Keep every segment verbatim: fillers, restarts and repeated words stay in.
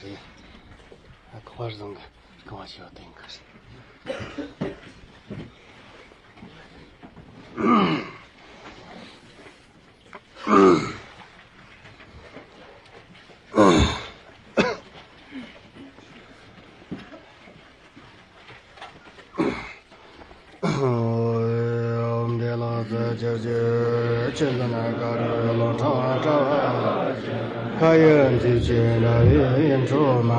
རེད། ཁོག་པ་བཟང་གི་རྐང་བ་ཞེས་པ་དེ་ཡིན་གི་རེད། འོ་འདི་ལ་ཟེར་ཕྱིར་ཆོས་ཆེན་ཟིན་ན་ཀ་རུ་ལོ་འཕྲང་བཀྲ་བ། ཁ་ཡི་མཛེས་ཆོས་འདྲ་བའི་ཡིད་འཕྲོག་མ།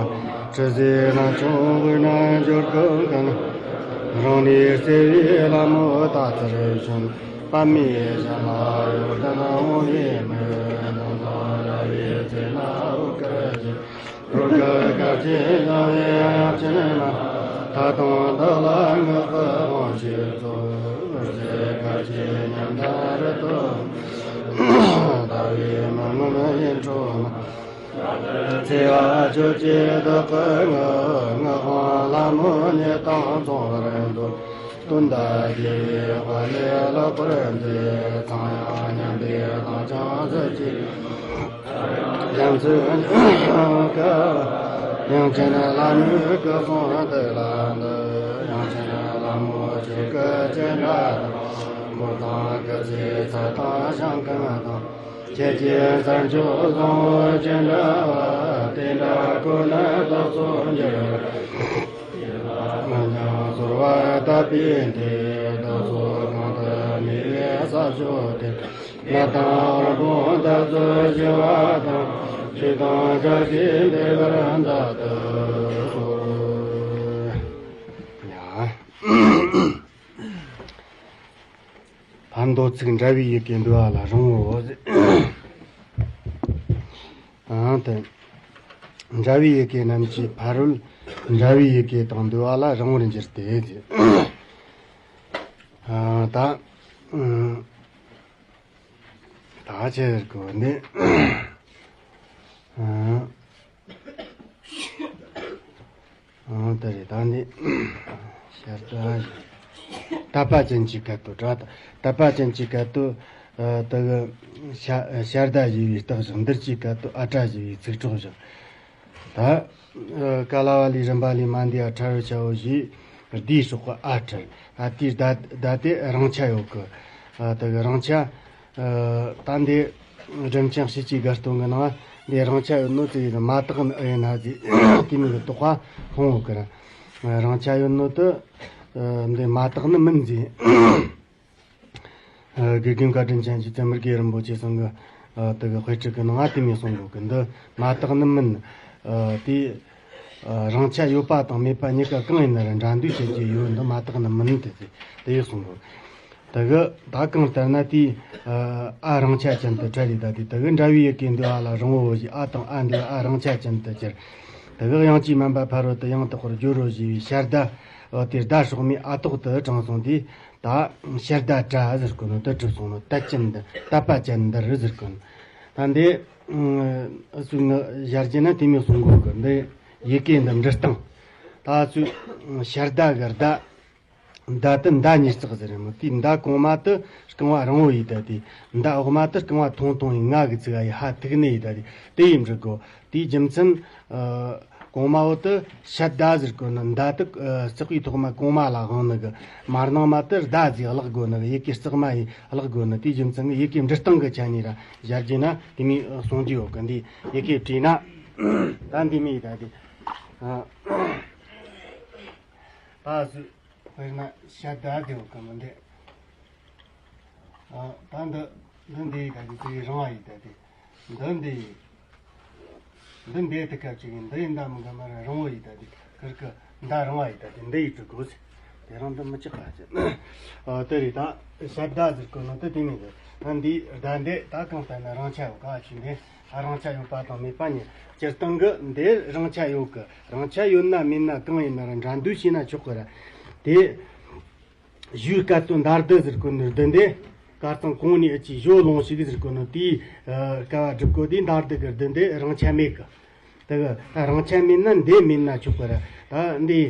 དྲི་ཟའི་རྣམ་འཇོམས་དབུས་ན་འབྱོར་ཀུན་ཀུན། རང་ལུས་བརྩེ་བའི་ལྷ་མོ་ད་ཚུར་བྱོན། པདྨའི་ཞལ་ལ་གཡོ་ལྡན་འོང་བའི་མོད། ནམ་མཁའ་འདྲ་བའི་ཚལ་ན་འོད་དཀར་བཞད། རོལ་གར་སྐར་ཆེན་བཞད་པའི་དབྱངས་ཅན་མ། ད་དུང་བདག་ལ་བསྔགས་པའི་དབང་ཕྱུག་སྩོལ། རྩེ་དགའ་སྐྱེད་སྙོམས་དང་རི་དྭགས་འདྲ་བའི་མི་ངོམས་ཡིད་འཕྲོག་མ། འཚེ་བ་གཅོད་ཅིང་བདག་གི་ངག། ངག་དབང་ལྷ་མོ་ཉིད་དང་མཚུངས་པར་འདོད། དོན་དག་དགེ་བའི་དཔལ་ལས་ལྷག་པར་མཛེས། ཚངས་དབྱངས་སྙན་པའི་གདངས་ཀྱང་གཟི་བརྗིད། རྒྱ་མཚོའི་ཀ། དབྱངས་ཅན་ལྷ་མོའི་སྐུ་གསུང་ཐུགས་ལ་འདུད། དབྱངས་ཅན་ལྷ་མོ་ཁྱེད་སྐུ་ཅི་འདྲ་དང་། འཁོར་དང་སྐུ་ཚེའི་ཚད་དང་ཞིང་ཀུན་དང་། ཁྱེད་ཀྱི་གསར་འཕྱོག་བཟང་པོ་ཅི་འདྲ་བ། དེ་འདྲ་ཀུན་ནས་བདག་སོགས་འགྱུར་བར། ཉམས་སོར་བ་དག་པའི་མཐས། བདག་སོགས་གང་དུ་གནས་པའི་ས་ཕྱོགས་དེར། ནད་དང་དབུལ་ཕོངས་འདི་ཚོ་ཞི་བ་དང་། ཆོས་དང་བདག་གིས་འདུལ་བར་མཛད་དུ་གསོལ། ཡ། ཕར་འདོད་ཚིག་འདྲ་བའི་ཡི་གེ་འདུལ་བ་ལ་རིང་བོ་ཟེར། ཨང་དེ། འདྲ་བའི་ཡི་གེ་རྣམས་ཀྱི་ཕ་རོལ་འདྲ་བའི་ཡི་གེ་དང་འདུལ་བ་ལ་རིང་བོར་འགྱུར་ཏེ་ཟེར། ཨ་ད། ཨང་། ད་ཆེར་གོ་ནི། ཨང་། ཨང་། དེ་རེད། ད་ནི་ཤར་ད་དད་པ་ཅན་གྱི་སྐད་དོད་དྲ། དད་པ་ཅན་གྱི་སྐད་དོད། ཨ། དེ་གི་ཤ- ཤར་ད་ཞེས་པའི་རྟགས་བཞག་འདིར་གྱི་སྐད་དོད་ཨ་དྲ་ཞེས་པའི་ཚིག་གྲོགས་བཞག་ད། ཨ། ཀ་ལ་བ་ལའི་རིམ་པ་ལས་མ་འདས་པ་ཕྲ་རོལ་ཆ་བོ་ཞེས་ལྡིའི་སྲོག་གི་ཨ་ཕྲར། ཨ་དེའི་ད- ད་དེ་རིང་ཆ་ཡོད་གི། ཨ། དེ་གི་རིང་ཆ། ཨ། ད་འདི་སྒྲུབ་ཆེན་ཞི་བྱེད་དགའ་སྟོན་གྱི་ནང་འདི་རིང་ཆ་ཡོད་ནོ་དེ་ཡིན། མ་དག་ནི་ཨེ་ཡིན་ན་ཟེར་དེ་མིན་གྱི་དོགས་པ་སློང་ཡོད་ཀྱི་ར། རིང་ཆ་ཡོད་ནོ་དེ་འདི་མ་དག་ནི་མིན་ཟེར། དགེ་རྒན་བཀའ་དྲིན་ཅན་གྱི་བཙུན་མོ་དགེ་རིན་པོ་ཆེ་ཚང་གི་དེ་གི་དཔེ་ཁྲིད་ཀྱི་ནང་དེ་མིན་གསུང་གོ་གི། འདི་མ་དག་ནི་མིན། དེ་རིང་ཆ་ཡོད་པ་དང་མེད་པ་གཉིས་ཀ་གང་ཡིན་ན་ར་འདྲ་འདུས་བྱེད་ཀྱི་ཡོད། འདི་མ་དག་ནི་མིན་དེ་དེ་ཡིན་གསུང་གོ། དེ་གི་ད་གང་ལྟར་ན་དེའི་ཨ་རིང་ཆ་ཅན་དུ་ཕྲལ་ལས་ད་དེ་དེ་གི་འདྲ་བའི་ཡི་གེ་འདུལ་བ་ལ་རིང་བོ་ཞེས་ཨ་དང་ཨ་འདུལ་ཨ་རིང་ཆ་ཅན་དུ་གྱུར། དེ་གི་དབྱངས་ཀྱིས་དམན་པ་ཕ་རོལ་ཏུ་ཡང་དག་པར་བརྗོད་རོ་ཞེས་པའི་ཤར་ད་དེ་ད་སྲོག་མའི་ཨ་ཐོག་ཏུ་དྲངས་སོང་དུས། ད་ཤར་ད་དྲ་ཟེར་གོ་ནོ་དེ་གྲུབ་སོང་ནོ། དད་ཅན་འདི་དད་པ་ཅན་འདིར་ཟེར་གོ་ནོ། ད་འདི་སུ་ང་ཞར་གྱི་ན་དེ་མིན་གསུང་གོ་གི། འདི་ཡི་གེ་འདི་འབྲི་སྟངས། ད་ཚུ་ཤར་ད་གི་ད། མདའ་དེ་མདའ་ཉིས་བརྩེགས་ཟེར་རེད་མོ། དེའི་མདའ་གོང་མ་དེ་རྐང་བ་རིང་བོ་ཡིན་ད་དེ། མདའ་འོག་མ་དེ་རྐང་བ་ཐུང་ཐུང་ཡིན། ང་གི་ཚིག་ཨ་ཡི་ཧ་ཐུག་ནི་ཡིན་ད་དེ། དེ་ཡིན་འབྲི་དགོ། དེའི་རྒྱུ་མཚན། ཨ། གོང་མ་བོ་དེ་ཤད་ད་ཟེར་གོ་ནི། མདའ་དེ་ཨ་བརྩེགས་པའི་ཐོག་མ་གོང་མ་ལ་དབང་ནི་གི། མར་ནང་མ་དེ་ད་ཟེར་བཀླག་དགོ་ནི་གི། ཡི་གེ་བརྩེགས་མ་ཡིན་བཀླག་དགོ་ནི། དེའི་རྒྱུ་མཚན་གི་ཡི་གེ་འབྲི་སྟངས་གི་ཆ་ནས་ར་ཞར་གྱི་ན་དེ་མིན་གསུང་རྒྱུ་ཡོད་གི། འདི་ཡི་གེ་བྲིས་ན་ད་འདི་མིན་ཡིན་ད་དེ། ཨ། ད་སུ། དཔེར་ན་ཤད་ད་དེ་བོ་གི་མི་འདི། ཨ། ད་འདི་འདི་འདི་ཡི་ད་དེ་ཚིག་རིང་བ་ཡི་ད་དེ། འདི་འདི་ཡི། འདི་འདི་དེ་སྐབས་ཅིག་ཡིན། འདི་ཡི་མདའ་མི་འགའ་མ་ར་རིང་བོ་ཡི་ད་དེ། ཁིར་ཀི་མདའ་རིང་བ་ཡི་ད་དེ་འདི་ཡི་དྲུག་གོ་ཟེར། དེ་རིང་འདི་མི་ཆགས་པ་ཟེར། ཨ། དེ་རེད། ད་ཤད་ད་ཟེར་གོ་ནོ་དེ་དེ་མིན་གི། ད་འདི་ད་འདི་ད་གང་ལྟར་ན་རིང་ཆ་ཡོད་ག་ཅི་འདི། ཨ། རིང་ཆ་ཡོད་པ་དང་མེད་པ་གཉིས། སྤྱིར་བཏང་གི་འདི་རིང་ཆ་ཡོད་གི། རིང་ཆ་ཡོད་ན་མེད་ན་གང་ཡིན་ན་ར་འདྲ་འདུས་བྱས་ན་ཆོག་གི་ར། དེ་ཞུའི་སྐད་དོད་མདའ་རྡུལ་ཟེར་གོ་ནི་རྡུལ་འདི། གར་སྟེང་གོང་ནས་ཨ་ཅི་ཞོ་ལོང་ཞིག་ཟེར་གོ་ནི་དེའི་སྐལ་བ་སྒྲུབ་གོ་དེའི་མདའ་རྡུལ་གི་རྡུལ་འདི་རིང་ཆ་མེད་གི། དེ་གི་ད་རིང་ཆ་མེད་ན་འདི་མེད་ན་ཆོག་གི་ར། ད་འདི་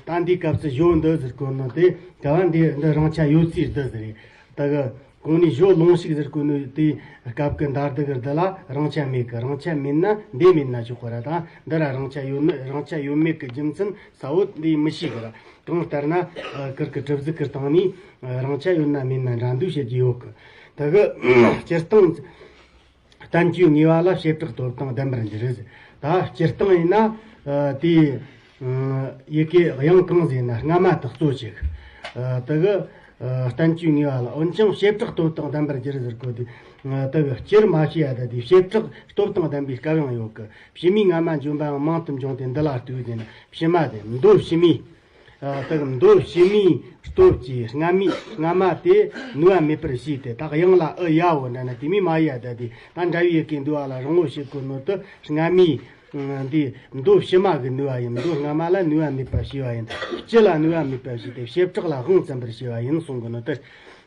ད་འདིའི་སྐབས་སུ་ཞོ་འདི་ཟེར་གོ་ནི་དེ་ག་བ་འདི་འདི་རིང་ཆ་ཡོད་ཚེ་རྡུལ་ཟེར་རེད། དེ་གི། གོང་ནས་ཞོ་ལོངས་ཤིག་ཟེར་གོ་ནོ་དེ་སྐབས་ཀྱི་འདར་དུ་གི་འདི་ལ་རིང་ཆ་མེད་གི། རིང་ཆ་མེད་ན་འདི་མེད་ན་ཆོག་གི་ར། ད་འདི་ར་རིང་ཆ་ཡོད་ནི། རིང་ཆ་ཡོད་མེད་ཀྱི་རྒྱུ་མཚན་ས་བོ་འདི་མི་ཤེས་གི་ར། གང་ལྟར་ན་ཨ་ཁིར་གི་གྲུབ་གཟུགས་ཀྱི་སྟེང་ནས་ཨ་རིང་ཆ་ཡོད་ན་མེད་ན་འདྲ་འདུག་བཤད་ཀྱི་ཡོད་གི། དེ་གི་སྤྱིར་བཏང་བསྟན་བཅོས་ངེས་པ་ལ་བྱེ་བྲག་སྟོབས་དང་ལྡན་པར་འགྱུར། ད་སྤྱིར་བཏང་ཡིན་ན་ཨ་དེའི་ཨ་ཡི་གེ་དབྱངས་གང་ཟེར་ན་སྔ་མ་དག་གཙོ་ཆེ་གི། ཨ་དེ་གི་ཨ་བསྟན་བཅོས་ངེས་པ་ལ། འོན་ཀྱང་བྱེ་བྲག་སྟོབས་དང་ལྡན་པར་འགྱུར་ཟེར་གོ་དུས་ཨ་དེ་གི་སྤྱིར་མ་བྱས་ཡ། ད་དེ་བྱེ་བྲག་སྟོབས་དང་ལྡན་པའི་སྐབས་ཡང་ཡོད་གི། ཕྱི་མའི་སྔ་མ་འཇོམས་པའང་མང་དུ་འབྱུང་སྟེ་འདི་ལ་ལྟོས་ཟེར་ན། ཕྱི་མ་དེ་མདོ་ཕྱི་མའི་ཨ་དེ་གི་མདོ་ཕྱི་མའི་སྟོབས་ཀྱིས་སྔ་མའི་སྔ་མ་དེ་ནུས་པ་མེད་པར་བྱས་ཏེ། ད་དབྱངས་ལ་ཨི་ཡ་འོ་འདྲ་ན་དེ་མོ་མ་ཡ། ད་དེ་ད་འདྲ་བའི་ཡི་གེ་འདུལ་བ་ལ་རིང་བོ་བྱེད་དགོས་ནོ་དེ་སྔ་མའི་འདི་མདོ་ཕྱི་མ་གི་ནུས་པ་ཡིན། མདོ་སྔ་མ་ལ་ནུས་པ་མེད་པ་བྱས་པ་ཡིན། སྤྱི་ལ་ནུས་པ་མེད་པ་བྱས་ཏེ་བྱེ་བྲག་ལ་དབང་བཙན་པར་བྱས་པ་ཡིན་གསུང་གི་ནོ་དེ།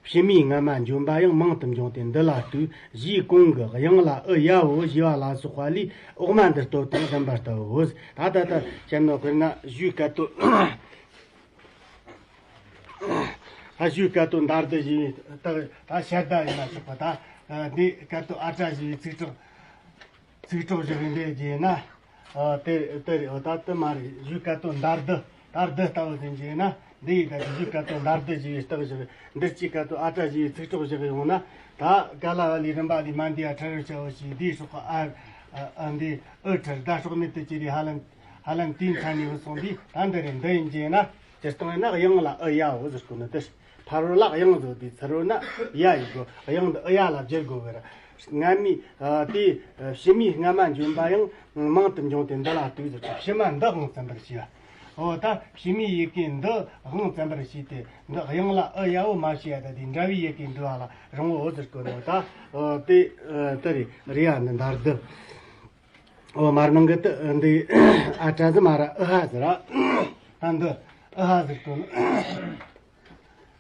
ཕྱི་མའི་སྔ་མ་འཇོམས་པ་ཡང་མང་དུ་འབྱུང་སྟེ་འདི་ལ་ལྟོས། ཞེས་གོང་གི་དབྱངས་ལ་ཨི་ཡ་འོ་ཞེས་པ་ལ་སོགས་པ་ལས་འོག་མ་འདི་སྟོབས་དང་ལྡན་པ་ལྟ་བུའོ། ད་ད་ད་བཤད་ནོ་དཔེར་ན་གཞུའི་སྐད་དོད། ད་གཞུའི་སྐད་དོད་འདར་དུ་ཞེས་པའི་ད་ད་ཤ་ད་ཡིན་ན་ཆོག་པ། ད་འདི་སྐད་དོད་ཨ་ཏྲ་ཞེས་པའི་ཚིག་གྲོགས། ཚིག་གྲོགས་བཞག་ཡིན་པས་བརྗོད་ན། ཨ་དེ་དེ་རེད། འོ་ད་དེ་མ་རེད། གཞུའི་སྐད་དོད་འདར་དུ། འདར་དུ་ལྟ་བུ་དེ་བརྗོད་ན། འདི་ཡི་ད་གཞུའི་སྐད་དོད་འདར་དུ་ཞེས་པའི་རྟགས་བཞག། འདིར་གྱི་སྐད་དོད་ཨ་ཏྲ་ཞེས་པའི་ཚིག་གྲོགས་བཞག་ཡོང་ན། ད་ག་ལ་བ་ལས་རིམ་པ་ལས་མ་འདས་པ་ཕྲ་རོལ་བྱ་བོ་ཞེས་འདིའི་སྲོག་ག་ཨ་ཨ་འདི་ཨི་ཕྲར་ད་སྲོག་གནད་དུ་གྱུར་པའི་ཧ་ལན་ཧ་ལན་དེའི་མཚན་ཉིད་སོང་དུས། ད་འདི་རེད། འདི་ཡིན་བརྗོད་ན། སྤྱིར་བཏང་ཡིན་ན་དབྱངས་ལ་ཨི་ཡ་འོ་ཟེར་གོ་ནི་དེ། ཕ་རོལ་ལ་དབྱངས་བཟོ་དུས་ཚུ་རོལ་ན་ཡ་ཡིན་དགོས། དབྱངས་འདི་ཨི་ཡ་ལ་བསྒྱུར་དགོས་པས་ར། སྔ་མའི་ཨ་དེ་ཕྱི་མའི་སྔ་མ་འཇོམས་པ་ཡང་མང་དུ་འབྱུང་སྟེ་འདི་ལ་ལྟོས་ཟེར་གི། ཕྱི་མ་འདི་དབང་བཙན་པར་བྱས་པ། འོ་ད་ཕྱི་མའི་ཡི་གེ་འདི་དབང་བཙན་པར་བྱས་ཏེ་འདི་དབྱངས་ལ་ཨི་ཡ་འོ་མ་བྱས་ཡ། ད་དེ་འདྲ་བའི་ཡི་གེ་འདུལ་བ་ལ་རིང་བོ་འོ་ཟེར་གོ་ནོ། ད་ཨ་དེ་ཨ་དེ་རེད། རེད་ཡ། འདི་འདར་དུ། འོ་མར་ནང་གི་དེ་འདི་ཨ་ཏྲ་ཟིག་མ་ར་ཨི་ཧ་ཟེར་ར། ད་འདི་ཨི་ཧ་ཟེར་གོ་ནོ།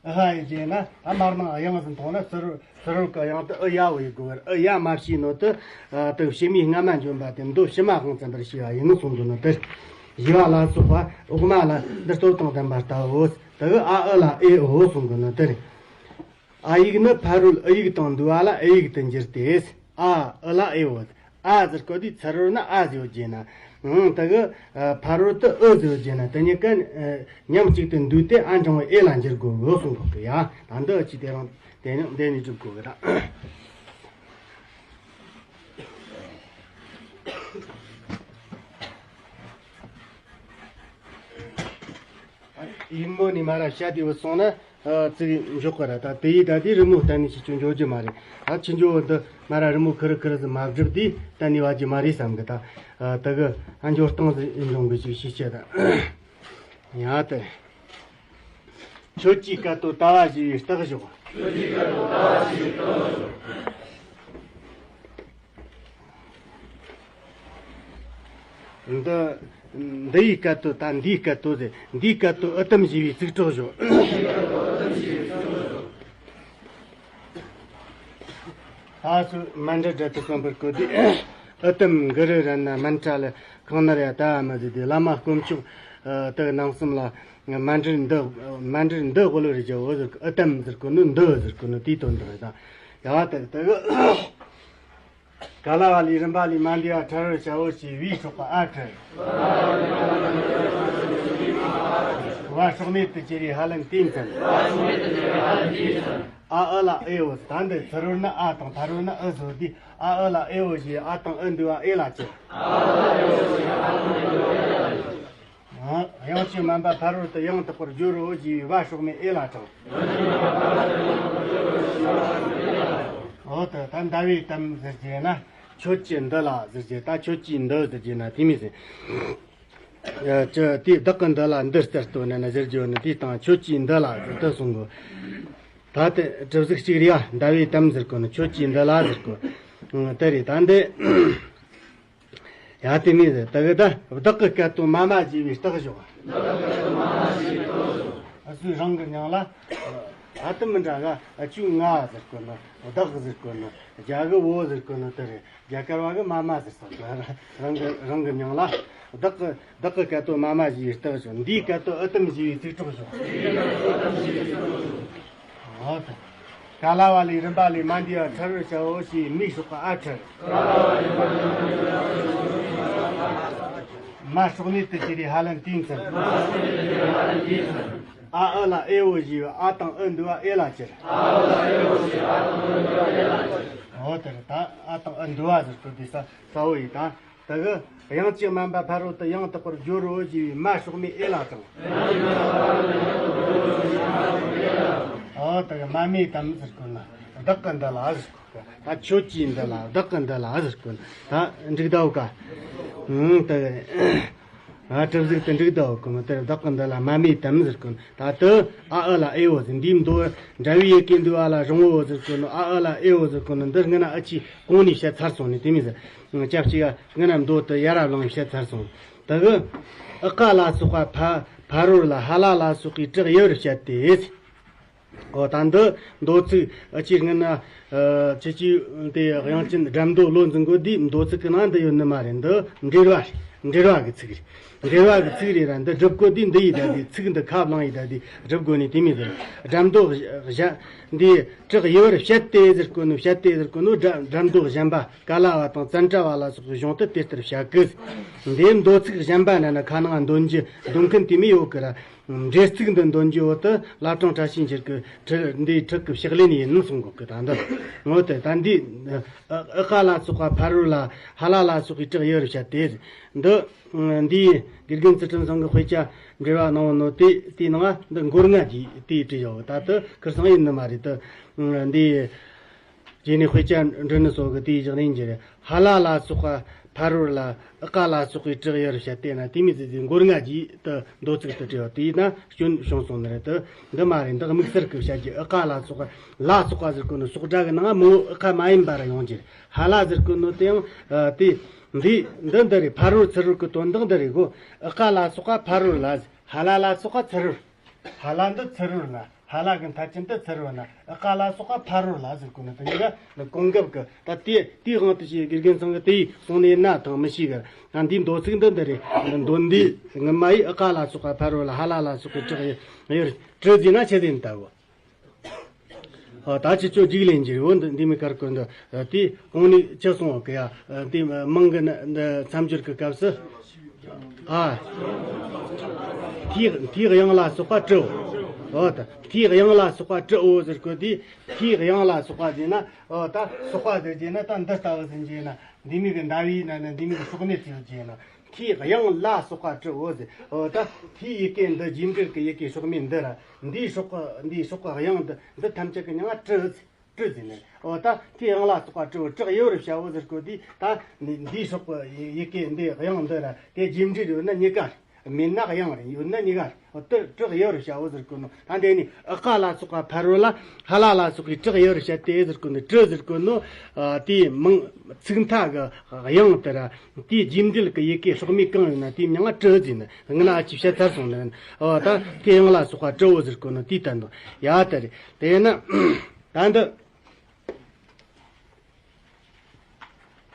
ཨི་ཧ་ཡི་བརྗོད་ན། ད་མར་ནང་དབྱངས་ཟིན་ཐོག་ན་ཚུ་རོལ་ཚུ་རོལ་གི་དབྱངས་དེ་ཨི་ཡ་འོ་ཡི་དགོས་པས། ཨི་ཡ་མ་བྱས་ནོ་དེ་ཨ་དེ་ཕྱི་མའི་སྔ་མ་འཇོམས་པ་དེ་མདོ་ཕྱི་མ་དབང་བཙན་པར་བྱས་པ་ཡིན་ནོ་གསུང་གི་ནོ་དེ། ཞེས་པ་ལ་སོགས་པ་འོག་མ་ལ་འདི་སྟོབས་དང་ལྡན་པ་ལྟ་བུའོ། དེ་གི་ཨ་ཨི་ལ་ཨེ་འོ་གསུང་གི་ནོ་དེ་རེད། ཨ་ཡིག་ནི་ཕ་རོལ་ཨི་ཡིག་དང་འདུལ་བ་ལ་ཨེ་ཡིག་ཏུ་འགྱུར་ཏེ། ཨ་ཨི་ལ་ཨེ་འོ། ཨ་ཟེར་གོ་དུས་ཚུ་རོལ་ན་ཨ་ཟེར་བརྗོད་ན། ཨང་། དེ་གི་ཨ་ཕ་རོལ་དུ་ཨི་ཟེར་བརྗོད་ན། དེ་གཉིས་ཀ་ཨ་མཉམ་གཅིག་ཏུ་འདུས་ཏེ་ཨ་འབྲིང་བོ་ཨེ་ལ་འགྱུར་དགོས་གི་གསུང་གོ་གི་ཡ། ད་འདི་ཨི་ཅི་དེ་རང་དེ་ནི་འདི་ནི་སྒྲུབ་དགོས་གི་ད། ཡིག་མོ་ནི་མ་ར་བཤད་དེ་བུད་སོང་ན། ཨ་ཙིག་འཇོག་གི་ར། ད་དེ་ཡིས་ད་དེ་རི་མོ་གཏན་ནས་ཤི་ཆུ་འཇོག་རྒྱུ་མ་རེད། ཨ་ཆུ་འཇོག་འདི་མ་ར་རི་མོ་ཁུ་རུ་ཁུ་རུ་ཟིག་མ་བསྒྲུབས་དུས་གཏན་ནས་བ་རྒྱུ་མ་རེད་བསམ་གི། ད་ཨ་དེ་གི་ཨ་འཇོག་སྟངས་ཟིག་ཡིན་འཇོག་གི་ཅིག་ཤེས་ཆེ་ད། ཡ་དེ། ཁྱོད་ཀྱིས་སྐད་དོད་ལྟ་བ་ཞེས་པའི་རྟགས་བཞག། ཁྱོད་ཀྱིས་སྐད་དོད་ལྟ་བ་ཞེས་པའི་རྟགས་བཞག། འདི་འདི་ཡི་སྐད་དོད་དང་འདིའི་སྐད་དོད་དེ། འདིའི་སྐད་དོད་ཨི་ཏམ་ཞེས་པའི་ཚིག་གྲོགས་བཞག། ད་སུ་མཎྜལ་སྒྲ་དེ་གསུངས་པར་བཀོད་དེ། ཨི་ཏམ་གུ་རུ་རཏྣ་མཎྜལ་ཁང་ནར་ཡ་ད་མ་ཟེར་ཏེ། བླ་མ་དཀོན་མཆོག་ཨ་དེ་རྣམ་གསུམ་ལ་མཎྜལ་འདི་མཎྜལ་འདི་དབུལ་བར་བྱའོ་ཟེར་གི། ཨི་ཏམ་ཟེར་གོ་ནི་འདི་ཟེར་གོ་ནི་དེའི་དོན་དག་རེད་ད། ཡ་དེ་དེ་གི། ག་ལ་བ་ལས་རིམ་པ་ལས་མ་འདས་པ་ཕྲ་རོལ་བྱ་བོ་ཞེས་བའི་སྲོག་ག་ཨ་ཕྲར། བ་སྲོག་གནད་དུ་གྱུར་པའི་ཧ་ལན་དེའི་མཚན། ཨ་ཨི་ལ་ཨེ་འོ། ད་འདི་ཚུ་རོལ་ན་ཨ་དང་ཕ་རོལ་ན་ཨི་བཟོ་དུས་ཨ་ཨི་ལ་ཨེ་འོ་ཞེས་ཨ་དང་ཨི་འདུས་པ་ཨེ་ལ་བྱེད། ཨ་དབྱངས་ཀྱི་དམན་པ་ཕ་རོལ་ཏུ་ཡང་དག་པར་སྦྱོར་རོ་ཞེས་པའི་བ་སྲོག་མེད་ཨེ་ལ་དྲངས། འོ་ད་ད་འདའ་བའི་གཏམ་ཟེར་རྒྱུ་ན་ཁྱོད་ཀྱིས་འདི་ལ་ཟེར་རྒྱུ། ད་ཁྱོད་ཀྱིས་འདི་ཟེར་རྒྱུ་ན་དེ་མི་ཟེར། ཨ་ཅི་དེ་བདག་གིས་འདི་ལ་འདི་ལྟར་བསྟོད་ནས་ན་ཟེར་རྒྱུ་ནི་དེའི་སྟེང་ཁྱོད་ཀྱིས་འདི་ལ་ཟེར་དུ་གསུང་གོ། ད་དེ་གྲུབ་གཟུགས་གཅིག་རེད་ཡ། འདའ་བའི་གཏམ་ཟེར་གོ་ནི་ཁྱོད་ཀྱིས་འདི་ལ་ཟེར་གོ། ཨང་། དེ་རེད། ད་འདི། ཡ་དེ་མིན་ཟེར། དེ་གི་ད་བདག་གི་སྐད་དོད་མ་མ་ཞེས་པའི་རྟགས་བཞག། ཨ་སུའི་རང་གི་མྱིང་ལ། ཨ་དེ་མི་འདྲ་ག་ཨ་ཆུ་ང་ཟེར་གོ་ནི། བདག་ཟེར་གོ་ནི། རྒྱ་གི་བོ་ཟེར་གོ་ནི་དེ་རེད། རྒྱ་གར་བ་གི་མ་མ་ཟེར་སོང་། རང་གི་རང་གི་མྱིང་ལ། བདག་གི་བདག་གི་སྐད་དོད་མ་མ་ཞེས་པའི་རྟགས་བཞག། འདིའི་སྐད་དོད་ཨི་ཏམ་ཞེས་པའི་ཚིག་གྲོགས་བཞག། འོ་ད། ག་ལ་བ་ལས་རིམ་པ་ལས་མ་འདས་པ་ཕྲལ་བར་བྱའོ་ཞེས་མའི་སྲོག་ག་ཨ་ཕྲལ། མ་སྲོག་མེད་དུ་གྱུར་པའི་ཧ་ལན་དེས་མཚོན། ཨ་ཨི་ལ་ཨེ་འོ་ཞེས་པའི་ཨ་དང་ཨི་འདུས་པ་ཨེ་ལ་གྱུར། འོ་དེར་ད་ཨ་དང་ཨི་འདུས་པ་ཟེར་དུས་དེ་ས་ས་འོ་ཡི་ད། དེ་གི་དབྱངས་ཀྱིས་དམན་པ་ཕ་རོལ་ཏུ་ཡང་དག་པར་སྦྱོར་རོ་ཞེས་པའི་མ་སྲོག་མེད་ཨེ་ལ་དང་། འོ་དེ་གི་མ་མེད་དམ་ཟེར་གོ་ན་བདག་གི་འདི་ལ་ཟེར་གོ། ད་ཁྱོད་ཀྱི་འདི་ལ་བདག་གི་འདི་ལ་ཟེར་གོ་ན་ད་འགྲིག་ད་འོ་ཀ། ཨང་དེ་གི་ཨ་གྲུབ་ཟིག་ཏུ་འགྲིག་ད་འོ་ཀ་མ་དེར་བདག་གི་འདི་ལ་མ་མེད་དམ་ཟེར་གོ་ན་ད་དེ་ཨ་ཨི་ལ་ཨེ་འོ་ཟེར་འདིའི་མདོ་འདྲ་བའི་ཡི་གེ་འདུས་པ་ལ་རང་འོ་ཟེར་གོ་ན་ཨ་ཨི་ལ་ཨེ་འོ་ཟེར་གོ་ན་འདི་སྔ་ན་ཨ་ཅི་གོང་ནས་བཤད་ཚར་སོང་ནས་དེ་མིན་ཟེར། སྐྱབས་གཅིག་ག་སྔ་ན་མདོ་དུ་ཡ་རབས་གླིང་བཤད་ཚར་སོང་། དེ་གི་ཨི་ཀ་ལ་སོགས་པ་ཕ་ཕ་རོལ་ལ་ཧ་ལ་ལ་སོགས་པའི་བྲག་ཡི་བར་བཤད་དེ། འོ་ད་འདི་མདོ་ཚིག་ཨ་ཅི་སྔ་ན་ཨ་ཁྱེད་ཀྱིས་དེ་དབྱངས་ཅན་སྒྲ་མདོ་བློ་འཛིན་གོ་དུས་མདོ་ཚིག་གི་ནང་འདི་ཡོད་ནི་མ་རེད། འདི་འགྲེལ་བ་རེད། འགྲེལ་བ་གི་ཚིག་རེད། འགྲེལ་བ་གི་ཚིག་རེད་ར་འདི་སྒྲུབ་གོ་དུས་འདི་ཡི་ད་དེ་ཚིག་འདི་ཁ་བླངས་ཡི་ད་དེ་སྒྲུབ་དགོས་ནི་དེ་མིན་ཟེར། སྒྲ་མདོ་གཞན་འདི་བྲག་ཡི་བར་བཤད་དེ་ཟེར་གོ་ནོ་བཤད་དེ་ཟེར་གོ་ནོ་སྒྲ་སྒྲ་མདོ་གཞན་པ་ཀ་ལ་བ་དང་ཙན་དྲ་བ་ལ་སོགས་པའི་གཞུང་དུ་དེ་ལྟར་བཤད་གི། འདིའི་མདོ་ཚིག་གཞན་པ་ན་ན་ཁ་ནང་འདོན་རྒྱུ་འདོན་མཁན་དེ་མི་ཡོད་གི་ར། འགྲེལ་ཚིག་འདི་འདོན་རྒྱུ་འོ་དུ་བླ་བྲང་བཀྲ་ཤིས་འཁྱིལ་གི་ཁྲི་འདིའི་ཁྲི་གི་ཕྱག་ལེན་ཡིན་ནམ་གསུང་གོ་གི། ད་འདི་འོ་དེ་ད་འདི་ཨི་ཀ་ལ་སོགས་པ་ཕ་རོལ་ལ་ཧ་ལ་ལ་སོགས་པའི་བྲག་ཡི་བར་བཤད་དེ་འདི། འདིའི་དགེ་རྒན་ཚུལ་ཁྲིམས་ཚང་གི་དཔེ་ཆ་འགྲེལ་བ་གནང་བ་ནོ་དེ་དེའི་ནང་འདི་མགོ་རྔ་གྱིས་དེའི་བྲིས་ཡོད། ད་དུ་ཁིར་སང་ཡིན་ནི་མ་རེད་དུ། འདི་རྗེས་ནས་དཔེ་ཆ་འབྲི་ནི་སོགས་ཀྱི་དེའི་བཞག་ནས་འགྱུར། ཧ་ལ་ལ་སོགས་པ་ཕ་རོལ་ལ་ཨི་ཀ་ལ་སོགས་པའི་བྲག་ཡི་བར་བཤད་དེ་ན་དེ་མི་ཚེ་ཚེ་མགོ་རྔ་གྱིས་དུ་མདོ་ཚིག་ཏུ་བྲིས་ཡོད། དེས་ན་སྐྱོན་བྱུང་སོང་ནི་རེད་དུ། འདི་མ་རེད། འདི་དམིགས་བསལ་གྱི་བཤད་རྒྱུ་ཨི་ཀ་ལ་སོགས་པ་ལ་སོགས་པ་ཟེར་གོ་ནི་སོགས་སྒྲ་གི་ནང་མང་བོ་ཨི་ཀ་མ་ཡིན་པ་ར་ཡོང་རྒྱུ་རེད། ཧ་ལ་ཟེར་གོ་ནོ་དེ་ཡང་ཨ་དེ། འདི་འདི་འདི་རེད། ཕ་རོལ་ཚུ་རོལ་གི་དོན་དག་འདི་རེད་གོ། ཨི་ཀ་ལ་སོགས་པ་ཕ་རོལ་ལ། ཧ་ལ་ལ་སོགས་པ་ཚུ་རོལ། ཧ་ལ་འདི་ཚུ་རོལ་ན། ཧ་ལ་གི་མཐའ་ཅན་དུ་ཚུ་རོལ་ན། ཨི་ཀ་ལ་སོགས་པ་ཕ་རོལ་ལ་ཟེར་གོ་ནི་དེ་གཉིས་ཀ་ནི་གོང་འགབ་གི་ད་དེ་དེའི་དབང་དུ་བྱས་དགེ་རྒན་ཚང་གི་དེའི་གསུང་ནས་ན་ཐང་མི་ཤེས་གི། ད་འདིའི་མདོ་ཚིག་འདི་འདི་རེད། འདོན་འདི་ངི་མ་ཡིས་ཨི་ཀ་ལ་སོགས་པ་ཕ་རོལ་ལ་ཧ་ལ་ལ་སོགས་པའི་བྲག་ཡི་ཡོད་བྲི་ཟིན་ན་ཆི་ཟིན་ལྟ་བུ། ཨོ་ད་ཅི་ཅོ་འཇིག་ལེན་གྱི་རེ་བོ་འདི་འདི་མི་དཀར་ཀུན་འདི་དེ་གོང་ནས་ཅི་སོང་བ་གི་ཡ། འདི་མང་གི་ནི་འདི་མཚམས་སྦྱོར་གི་སྐབས་སུ། ཨ་མཐའི་མཐའི་དབྱངས་ལ་སོགས་པ་བྲིའོ། ཨོ་ད་མཐའི་དབྱངས་ལ་སོགས་པ་བྲིའོ་ཟེར་གོ་དེ་མཐའི་དབྱངས་ལ་སོགས་པ་ཟེར་ན། ཨོ་ད་སོགས་པ་ཟེར་གྱི་ན་ད་འདི་ལྟ་བུ་ཟེར་གྱི་ན་འདི་མི་གི་འདའ་བའི་ན་ན་འདི་མི་གི་སྲོག་ནས་ཚུལ་གྱི་ན། མཐའི་དབྱངས་ལ་སོགས་པ་བྲིའོ་ཟེར། འོ་ད་མཐའི་ཡི་གེ་འདི་རྗེས་འབྲེལ་གྱི་ཡི་གེ་སྲོག་མེད་འདི་ར། འདིའི་སྲོག་གི་འདིའི་སྲོག་གི་དབྱངས་འདི་འདི་ཐམས་ཅད་ཀྱི་མིང་ང་བྲི་ཟེར། བྲི་ཟེར་ནས། འོ་ད་མཐའི་དབྱངས་ལ་སོགས་པ་བྲིའོ། བྲག་ཡི་བར་བྱའོ་ཟེར་གོ་དུས་ད་འདིའི་སྲོག་གི་ཡི་གེ་འདི་དབྱངས་འདི་ར་དེ་རྗེས་འབྲེལ་ཡོད་ན་གཉིས་ཀ་རེད། མེད་ན་དབྱངས་རེད། ཡོད་ན་གཉིས་ཀ་རེད། འོ་དེར་བྲག་ཡི་བར་བྱའོ་ཟེར་གོ་ནོ། ད་འདི་ནི་ཨི་ཀ་ལ་སོགས་པ་ཕ་རོལ་ལ་ཧ་ལ་ལ་སོགས་པའི་བྲག་ཡི་བར་བཤད་དེ་ཟེར་གོ་ནོ། བྲི་ཟེར་གོ་ནོ། ཨ་དེའི་མིང་ཚིག་མཐའ་གི་དབྱངས་དེ་ར། དེའི་རྗེས་འབྲེལ་གྱི་ཡི་གེ་སྲོག་མེད་གང་ཡོད་ན་དེའི་མིང་ང་བྲི་ཟེར་ནི། ང་ན་ཨ་ཅི་བཤད་ཚར་སོང་ནི། ཨོ་ད་དེ་དབྱངས་ལ་སོགས་པ་བྲིའོ་ཟེར་གོ་ནོ་དེའི་དོན་དུ་ཡ་དེ་རེད། དེ་ན་ད་འདི་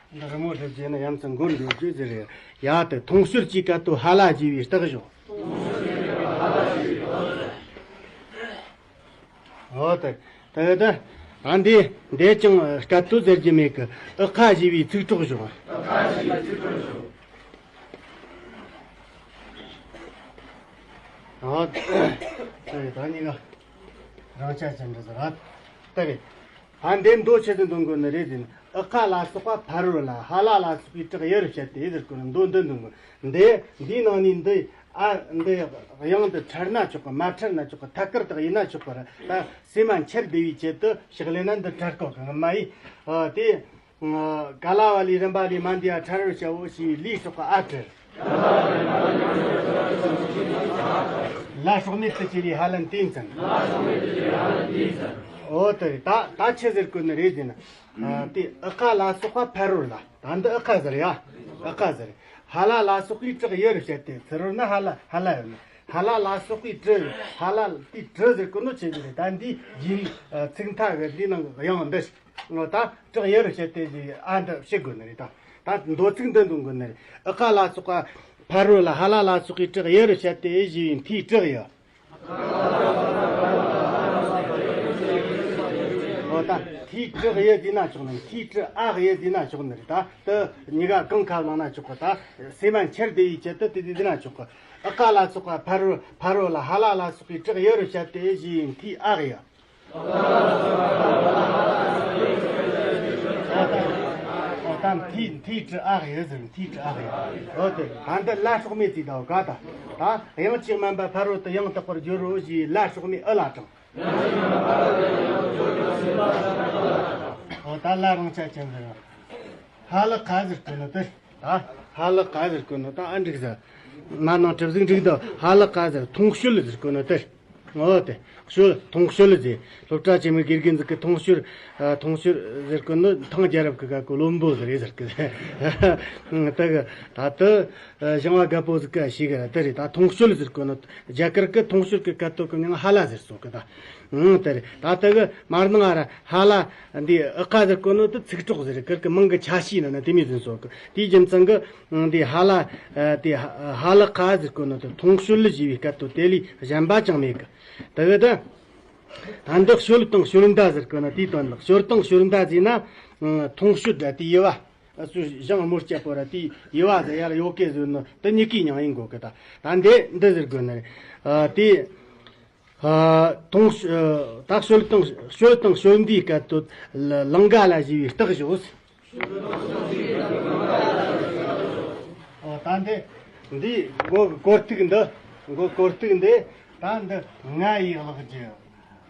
འདི་རི་མོ་སྒྲུབ་རྗེས་ནི་ཡ་མཚན་མགོར་འགྲོ་རྒྱུ་ཟེར་རེད། ཡ་དེ་མཐོང་ཤོར་གྱི་སྐད་དོད་ཧ་ལ་ཞེས་པའི་རྟགས་བཞག་འོ་དེ། དེ་ད། ཨ་འདི་འདི་ཅང་སྐད་དོད་ཟེར་རྒྱུ་མེད་གི། ཨི་ཀ་ཞེས་པའི་ཚིག་གྲོགས་བཞག་འོ་དེ། ད་གཉིས་ཀ་རང་ཆ་ཅན་འདྲ་ཟེར་ར། དེ་རེད། ཨ་འདི་མདོ་ཆེ་ཟིན་འདོན་དགོས་ནི་རེད་ཟིན། ཨི་ཀ་ལ་སོགས་པ་ཕ་རོལ་ལ་ཧ་ལ་ལ་སོགས་པའི་བྲག་ཡི་བར་བཤད་དེ་ཟེར་དགོས་ནི་མདོ་འདི་འདོན་དགོས། འདི་འདིའི་ནང་ནས་འདི་ཨ་འདི་དབྱངས་འདི་ཕྲལ་ན་ཆོག་གི། མ་ཕྲལ་ན་ཆོག་གི། ཐད་ཀར་དག་ཡིན་ན་ཆོག་གི་ར། ད་སེམས་མ་འཆར་བདེ་བའི་ཆེད་དུ་ཕྱག་ལེན་ན་འདི་ཕྲལ་དགོས་གི། ངི་མ་ཡིས་ཨ་དེ་ག་ལ་བ་ལས་རིམ་པ་ལས་མ་འདས་པ་ཕྲལ་བར་བྱའོ་ཞེས་ལས་སོགས་ཀ་ཨ་ཕྲལ། ལ་སྲོག་མེད་དུ་གྱུར་པའི་ཧ་ལན་དེས་མཚོན། འོ་དེ་རེད། ད་ད་ཆི་ཟེར་དགོས་ནི་རེད་ཟེར་ན། ཨ་དེ་ཨི་ཀ་ལ་སོགས་པ་ཕ་རོལ་ལ། ད་འདི་ཨི་ཀ་ཟེར་ཡ། ཨི་ཀ་ཟེར། ཧ་ལ་ལ་སོགས་པའི་བྲག་ཡི་བར་བཤད་དེ། ཚུ་རོལ་ན་ཧ་ལ་ཧ་ལ་ཡོད་ནི། ཧ་ལ་ལ་སོགས་པའི་བྲི། ཧ་ལ་དེའི་བྲི་ཟེར་གོ་ནོ་ཆི་ཟིག་རེད། ད་འདི་ཡིན། ཚིག་མཐའ་གི་འདི་ནང་གི་དབྱངས་འདི། ད་བྲག་ཡི་བར་བཤད་དེ་ཟེར་ཨ་འདི་བཤད་དགོས་ནི་རེད། ད་ད་མདོ་ཚིག་འདི་འདོན་དགོས་ནི་རེད། ཨི་ཀ་ལ་སོགས་པ་ཕ་རོལ་ལ་ཧ་ལ་ལ་སོགས་པའི་བྲག་ཡི་བར་བཤད་དེ་ཟེར་བའི་མཐའི་བྲག་ཡི། ད་མཐའི་གྲུ་གཡུ་ཟེར་ན་ཆོག་ནི། མཐའི་གྲུ་ཨ་གཡུ་ཟེར་ན་ཆོག་ནི་རེད། ད་དེ་གཉིས་ཀ་གང་ག་བླངས་ན་ཆོག་གི། ད་སེམས་མ་འཆར་བདེ་བའི་ཆེད་དུ་དེ་དེ་ཟེར་ན་ཆོག་གི། ཨི་ཀ་ལ་སོགས་པ་ཕ་རོལ་ཕ་རོལ་ལ་ཧ་ལ་ལ་སོགས་པའི་གྲུ་གཡུ་རུ་བཤད་དེ་ཞེས་མཐའི་ཨ་གཡུ། ཨོ་ད་མཐའི་མཐའི་གྲུ་ཨ་གཡུ་ཟེར། མཐའི་གྲུ་ཨ་གཡུ། ཨོ་དེ་ད་འདི་ལ་སྲོག་མེད་ཅིག་ད་ག་ད་ད་དབྱངས་ཅན་མ་འབབ་ཕ་རོལ་ཏུ་ཡང་དག་པར་སྦྱོར་རོ་ཞེས་ལ་སྲོག་མེད་ཨི་ལ་དྲངས། ཨོ་ད་ལ་རང་ཆ་ཅན་ཟེར། ཧ་ལ་ཀ་ཟེར་གོ་ནོ་དེ། ད་ཧ་ལ་ཀ་ཟེར་གོ་ནོ་ད་ཨ་འགྲིག་ཟེར། མ་ནང་གྲུབ་ཟིག་འགྲིག་དོ། ཧ་ལ་ཀ་ཟེར། ཐོང་གཤོལ་ཟེར་གོ་ནོ་དེ། ཨོ་དེ་གཤོལ། ཐོང་གཤོལ་ཟེར། སློབ་གྲྭ་ཆེན་མོའི་དགེ་རྒན་ཟིག་གི་ཐོང་གཤོལ། ཨ་ཐོང་གཤོལ་ཟེར་གོ་ནོ་ཐང་རྒྱལ་རབས་ཀྱི་སྐབས་ཀྱི་བློན་པོ་ཟེར་རེད་ཟེར་གི། དེ་གི་ད་དེ་ཞང་བ་རྒད་པོ་ཟིག་གི་ཞིག་གི་དེ་རེད། ད་ཐོང་གཤོལ་ཟེར་གོ་ནོ་རྒྱ་གར་གི་ཐོང་གཤོལ་གི་སྐད་དོད་གི་མྱིང་ཧ་ལ་ཟེར་སོང་གི་ད། ཨང་། དེ་རེད། ད་དེ་གི་མར་ནང་ཨ་ར་ཧ་ལ་འདི་ཨི་ཀ་ཟེར་གོ་ནོ་དེ་ཚིག་གྲོགས་ཟེར། ཁིར་གི་མིང་གི་ཆ་ཤས་ནང་ན་དེ་མོ་ཟིག་སོང་གི། དེའི་རྒྱུ་མཚན་གི་འདི་ཧ་ལ་ཨ་དེ་ཧ་ལ་ཀ་ཟེར་གོ་ནོ་དེ་ཐོང་གཤོལ་ཞེས་པའི་སྐད་དོད་དེ་ལས་གཞན་པ་ཅང་མེད་གི། དེ་གི་ད་ད་འདི་གཤོལ་དང་གཤོལ་མདའ་ཟེར་གོ་ནོ་དེའི་དོན་དག། གཤོལ་དང་གཤོལ་མདའ་ཟེར་ན་ཨང་ཐོང་གཤོལ་ར་དེ་ཡི་བ། ཨ་སུ་ཞང་མོར་སྐྱབས་པོ་ར་དེ་ཡི་བ་ཟེར་ཡ་ལ་ཡོ་གེ་ཟེར་ནོ་དེ་གཉིས་ཀའི་མྱིང་ཡིན་དགོས་གི། ད་ད་འདི་འདི་ཟེར་དགོས་ནི་རེད། ཨ་དེ་ཨ་ཐོང་ཨ་ད་གཤོལ་དང་གཤོལ་དང་གཤོལ་མདའི་སྐད་དོད་ལ་ལང་ཀ་ལ་ཞེས་པའི་རྟགས་ཞོག། ཨོ་ད་འདི་འདི་མགོ་གི་སྐོར་ཐིག་འདི། མགོ་སྐོར་ཐིག་འདི། ད་འདི་ང་ཡི་ལག་རྒྱུ།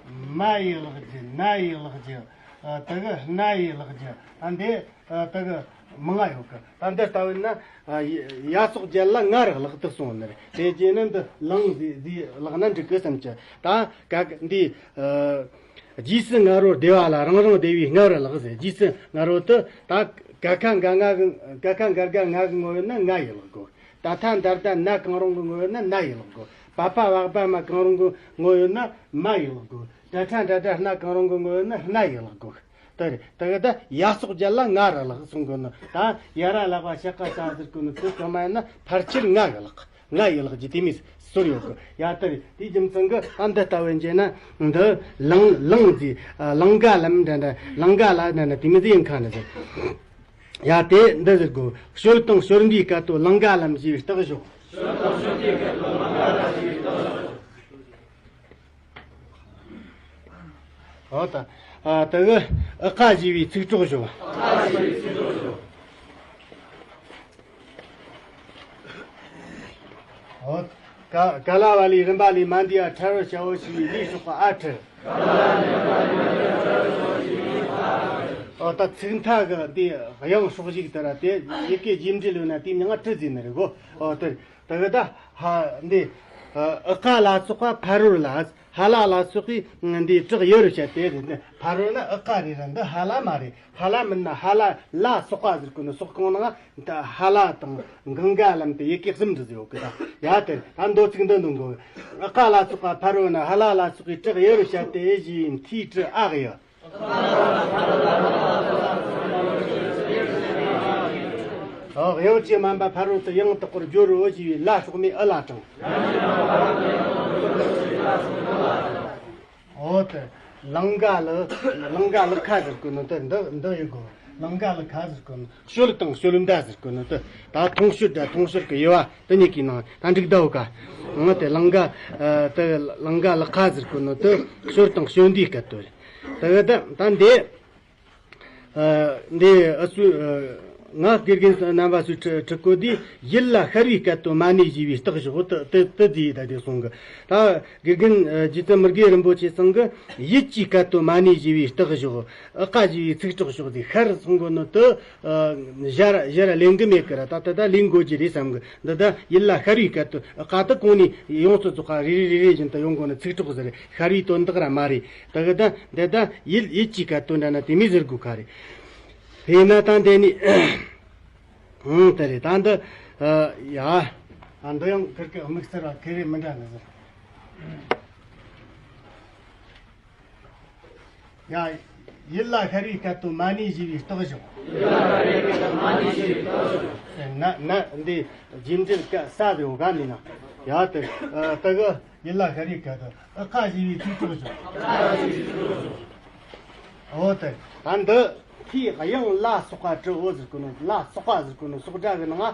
མ་ཡི་ལག་རྒྱུ། ན་ཡི་ལག་རྒྱུ། ཨ་དེ་གི་སྣ་ཡི་ལག་རྒྱུ། ཨ་འདི་ཨ་དེ་གི་མང་ང་ཡོད་གི། ད་འདི་ལྟ་བུ་ན་ཨ་ཡ་ཡ་སོགས་རྒྱལ་ལ་ང་རུ་ལག་ཏུ་སོང་ནི་རེད། དེ་རྗེས་ནི་འདི་ལང་ཟིག་ཟིག་ལག་ན་འགྲིག་གི་བསམ་གྱི། ད་ག་གི་འདི་ཨ་རྗེས་སུ་ང་རོ་བདེ་བ་ལ། རང་རང་བདེ་བའི་ང་རུ་ལག་ཟེར། རྗེས་སུ་ང་རོ་དེ་ད་ག་ཁ་འགའ་ང་གི་ག་ཁ་འགར་འགའ་ང་གི་ངོ་ཡོད་ན་ང་ཡི་ལག་གོ། ད་ཐ་འདར་ད་ན་གང་རུང་གི་ངོ་ཡོད་ན་ན་ཡི་ལག་གོ། པ་ཕ་བག་པ་མ་གང་རུང་གི་ངོ་ཡོད་ན་མ་ཡི་ལག་གོ། ད་ཐ་འདྲ་འདྲ་སྣ་གང་རུང་གི་ངོ་ཡོད་ན་སྣ་ཡི་ལག་གོ། དེ་རེད། དེ་གི་ད་ཡ་སོགས་རྒྱལ་ལ་ང་རུ་ལག་གསུང་གོ་ནི། ད་ཡ་ར་ལག་པ་ཤ་ཀ་ཤ་ཟེར་གོ་ནི་དེ་ཚང་མ་ཡིན་ན་ཕལ་ཆེར་ང་གི་ལག་ང་ཡི་ལག་རྒྱུ་དེ་མོ་ཟིག་ཡོད་གི། ཡ་དེ་རེད། དེའི་རྒྱུ་མཚན་གི་ཨ་འདི་ལྟ་བུ་བྱས་ན་འདི་ལང་ལང་ཟེར། ཨ་ལང་ཀ་ལམ་འདྲ་འདྲ་ལང་ཀ་ལ་འདྲ་འདྲ་དེ་མོ་ཟིག་ཡིན་ཁ་ནི་ཟེར། ཡ་དེ་འདི་ཟེར་གོ། གཤོལ་དང་གཤོལ་མདའི་སྐད་དོད་ལང་ཀ་ལམ་ཞེས་པའི་རྟགས་ཞོག། ཨོ་ད་ཨ་དེ་གི་ཨི་ཀ་ཞེས་པའི་ཚིག་གྲོགས་ཞོག། ཨོ་ཀ་ཀ་ལ་བ་ལས་རིམ་པ་ལས་མ་འདས་ཨ་ཕྲ་རོལ་བྱ་བ་ཞེས་པའི་ལས་སོགས་པ་ཨ་ཕྲ། ཨོ་ད་ཚིག་མཐའ་གི་འདི་དབྱངས་སྲོག་ཞིག་དེ་ར་དེ་ཡི་གེ་རྗེས་འབྲེལ་ཡོད་ན་དེའི་མྱིང་ང་ཀྲི་ཟེར་ནི་རེད་གོ། ཨོ་དེ་དེ་གི་ད་ཧ་འདི་ཨི་ཀ་ལ་སོགས་པ་ཕ་རོལ་ལ། ཧ་ལ་ལ་སོགས་པའི་འདི་དྲག་ཡོད་རུ་བྱ་དེ་རེད། འདི་ཕ་རོལ་ན་ཨི་ཀ་རེད་ར། འདི་ཧ་ལ་མ་རེད། ཧ་ལ་མིན་ན་ཧ་ལ་ལ་སོགས་པ་ཟེར་གོ་ནི། སོགས་གང་ནང་ད་ཧ་ལ་དང་གང་ག་ལམ་དེ་ཡི་གེ་གསུམ་འདྲ་ཟེར་ཡོད་གི། ད་ཡ་དེ་ད་མདོ་ཚིག་འདི་འདོན་དགོས། ཨི་ཀ་ལ་སོགས་པ་ཕ་རོལ་ན་ཧ་ལ་ལ་སོགས་པའི་དྲག་ཡོད་རུ་བྱ་དེ་ཞེས་མཐའི་གྲུ་ཨ་གི་ཡོད། ཨོ་དབྱངས་ཅན་མ་འབབ་ཕ་རོལ་ཏུ་ཡང་དག་པར་སྦྱོར་རོ་ཞེས་པའི་ལ་སྲོག་མེད་ཨི་ལ་དྲངས། ཨོ་དེ་ལང་ཀ་ལ་ལང་ཀ་ལ་ཁ་ཟེར་གོ་ནོ་དེ་འདི་འདི་ཡི་གོ། ལང་ཀ་ལ་ཁ་ཟེར་གོ་ནོ། གཤོལ་དང་གཤོལ་མདའ་ཟེར་གོ་ནོ་དེ། ད་ཐོང་གཤོལ་དང་ཐོང་གཤོལ་གི་དབྱེ་བ་དེ་གཉིས་ཀྱི་ནང་ད་འགྲིག་ད་འོ་ཀ། ཨང་དེ་ལང་ཀ་ཨ་དེ་ལང་ཀ་ལ་ཁ་ཟེར་གོ་ནོ་དེ་གཤོལ་དང་གཤོལ་མདའི་སྐད་དོད་རེད། དེ་གི་ད་ད་འདི་ཨ་འདི་ཨ་སུ་ཨ་ང་དགེ་རྒན་རྣམ་པ་སུ་ཁྲི་ཁྲི་ཀོ་འདི་ཡིད་ལ་ཤར་བའི་སྐད་དོད་མ་ནས་ཞེས་པའི་རྟགས་ཞོག། དེ་དེ་དེ་དེ་ད་དེ་གསུང་གི། ད་དགེ་རྒན་ཨ་རྗེ་བཙུན་མི་དགེ་རིན་པོ་ཆེ་ཚང་གི་ཡིད་ཀྱི་སྐད་དོད་མ་ནས་ཞེས་པའི་རྟགས་ཞོག། ཨི་ཀ་ཞེས་པའི་ཚིག་གྲོགས་ཞོག་ཟེར། ཤར་གསུང་གོ་ནོ་དེ་ཨ་ཞར་ཞར་ལེན་གི་མེད་ཀི་ར། ད་ད་ད་ལེན་དགོས་ཀྱི་རེད་བསམ་གི། འདི་ད་ཡིད་ལ་ཤར་བའི་སྐད་དོད། ཨི་ཀ་དེ་གོང་ནས་ཡོངས་སུ་རྫོགས་པ་རེ་རེ་རེ་རེ་བཞིན་དུ་ཡོང་གོ་ནི་ཚིག་གྲོགས་ཟེར། ཤར་བའི་དོན་དག་ར་མ་རེད། དེ་གི་ད་འདི་ད་ཡིད་ཡིད་ཀྱི་སྐད་དོད་འདྲ་ན་དེ་མོ་ཟེར་དགོས་ཁ་རེད། དེས་ན་ད་འདི་ནི་ཨང་དེ་རེད། ད་འདི་ཨ་ཡ་ཨ་འདི་ཡང་ཁིར་ཀི་དམིགས་བསལ་བ་ཁེ་རེ་མི་འདྲ་ནི་ཟེར། ཡ། ཡིད་ལ་ཤར་བའི་སྐད་དོད་མ་ནས་ཞེས་པའི་རྟགས་ཞོག། ཡིད་ལ་ཤར་བའི་སྐད་དོད་མ་ནས་ཞེས་པའི་རྟགས་ཞོག། ན་ན་འདི་རྗེས་འབྲེལ་ཀ་ས་དེ་འོ་ག་མིན་ན། ཡ་དེ་ཨ་དེ་གི་ཡིད་ལ་ཤར་བའི་སྐད་དོད། ཨི་ཀ་ཞེས་པའི་ཚིག་གྲོགས་ཞོག། ཨི་ཀ་ཞེས་པའི་ཚིག་གྲོགས་ཞོག། འོ་དེ། ད་འདི་མཐའི་དབྱངས་ལ་སོགས་པ་དྲི་འོ་ཟེར་གོ་ནོ། ལ་སོགས་པ་ཟེར་གོ་ནོ་སོགས་སྒྲ་གི་ནང་ང་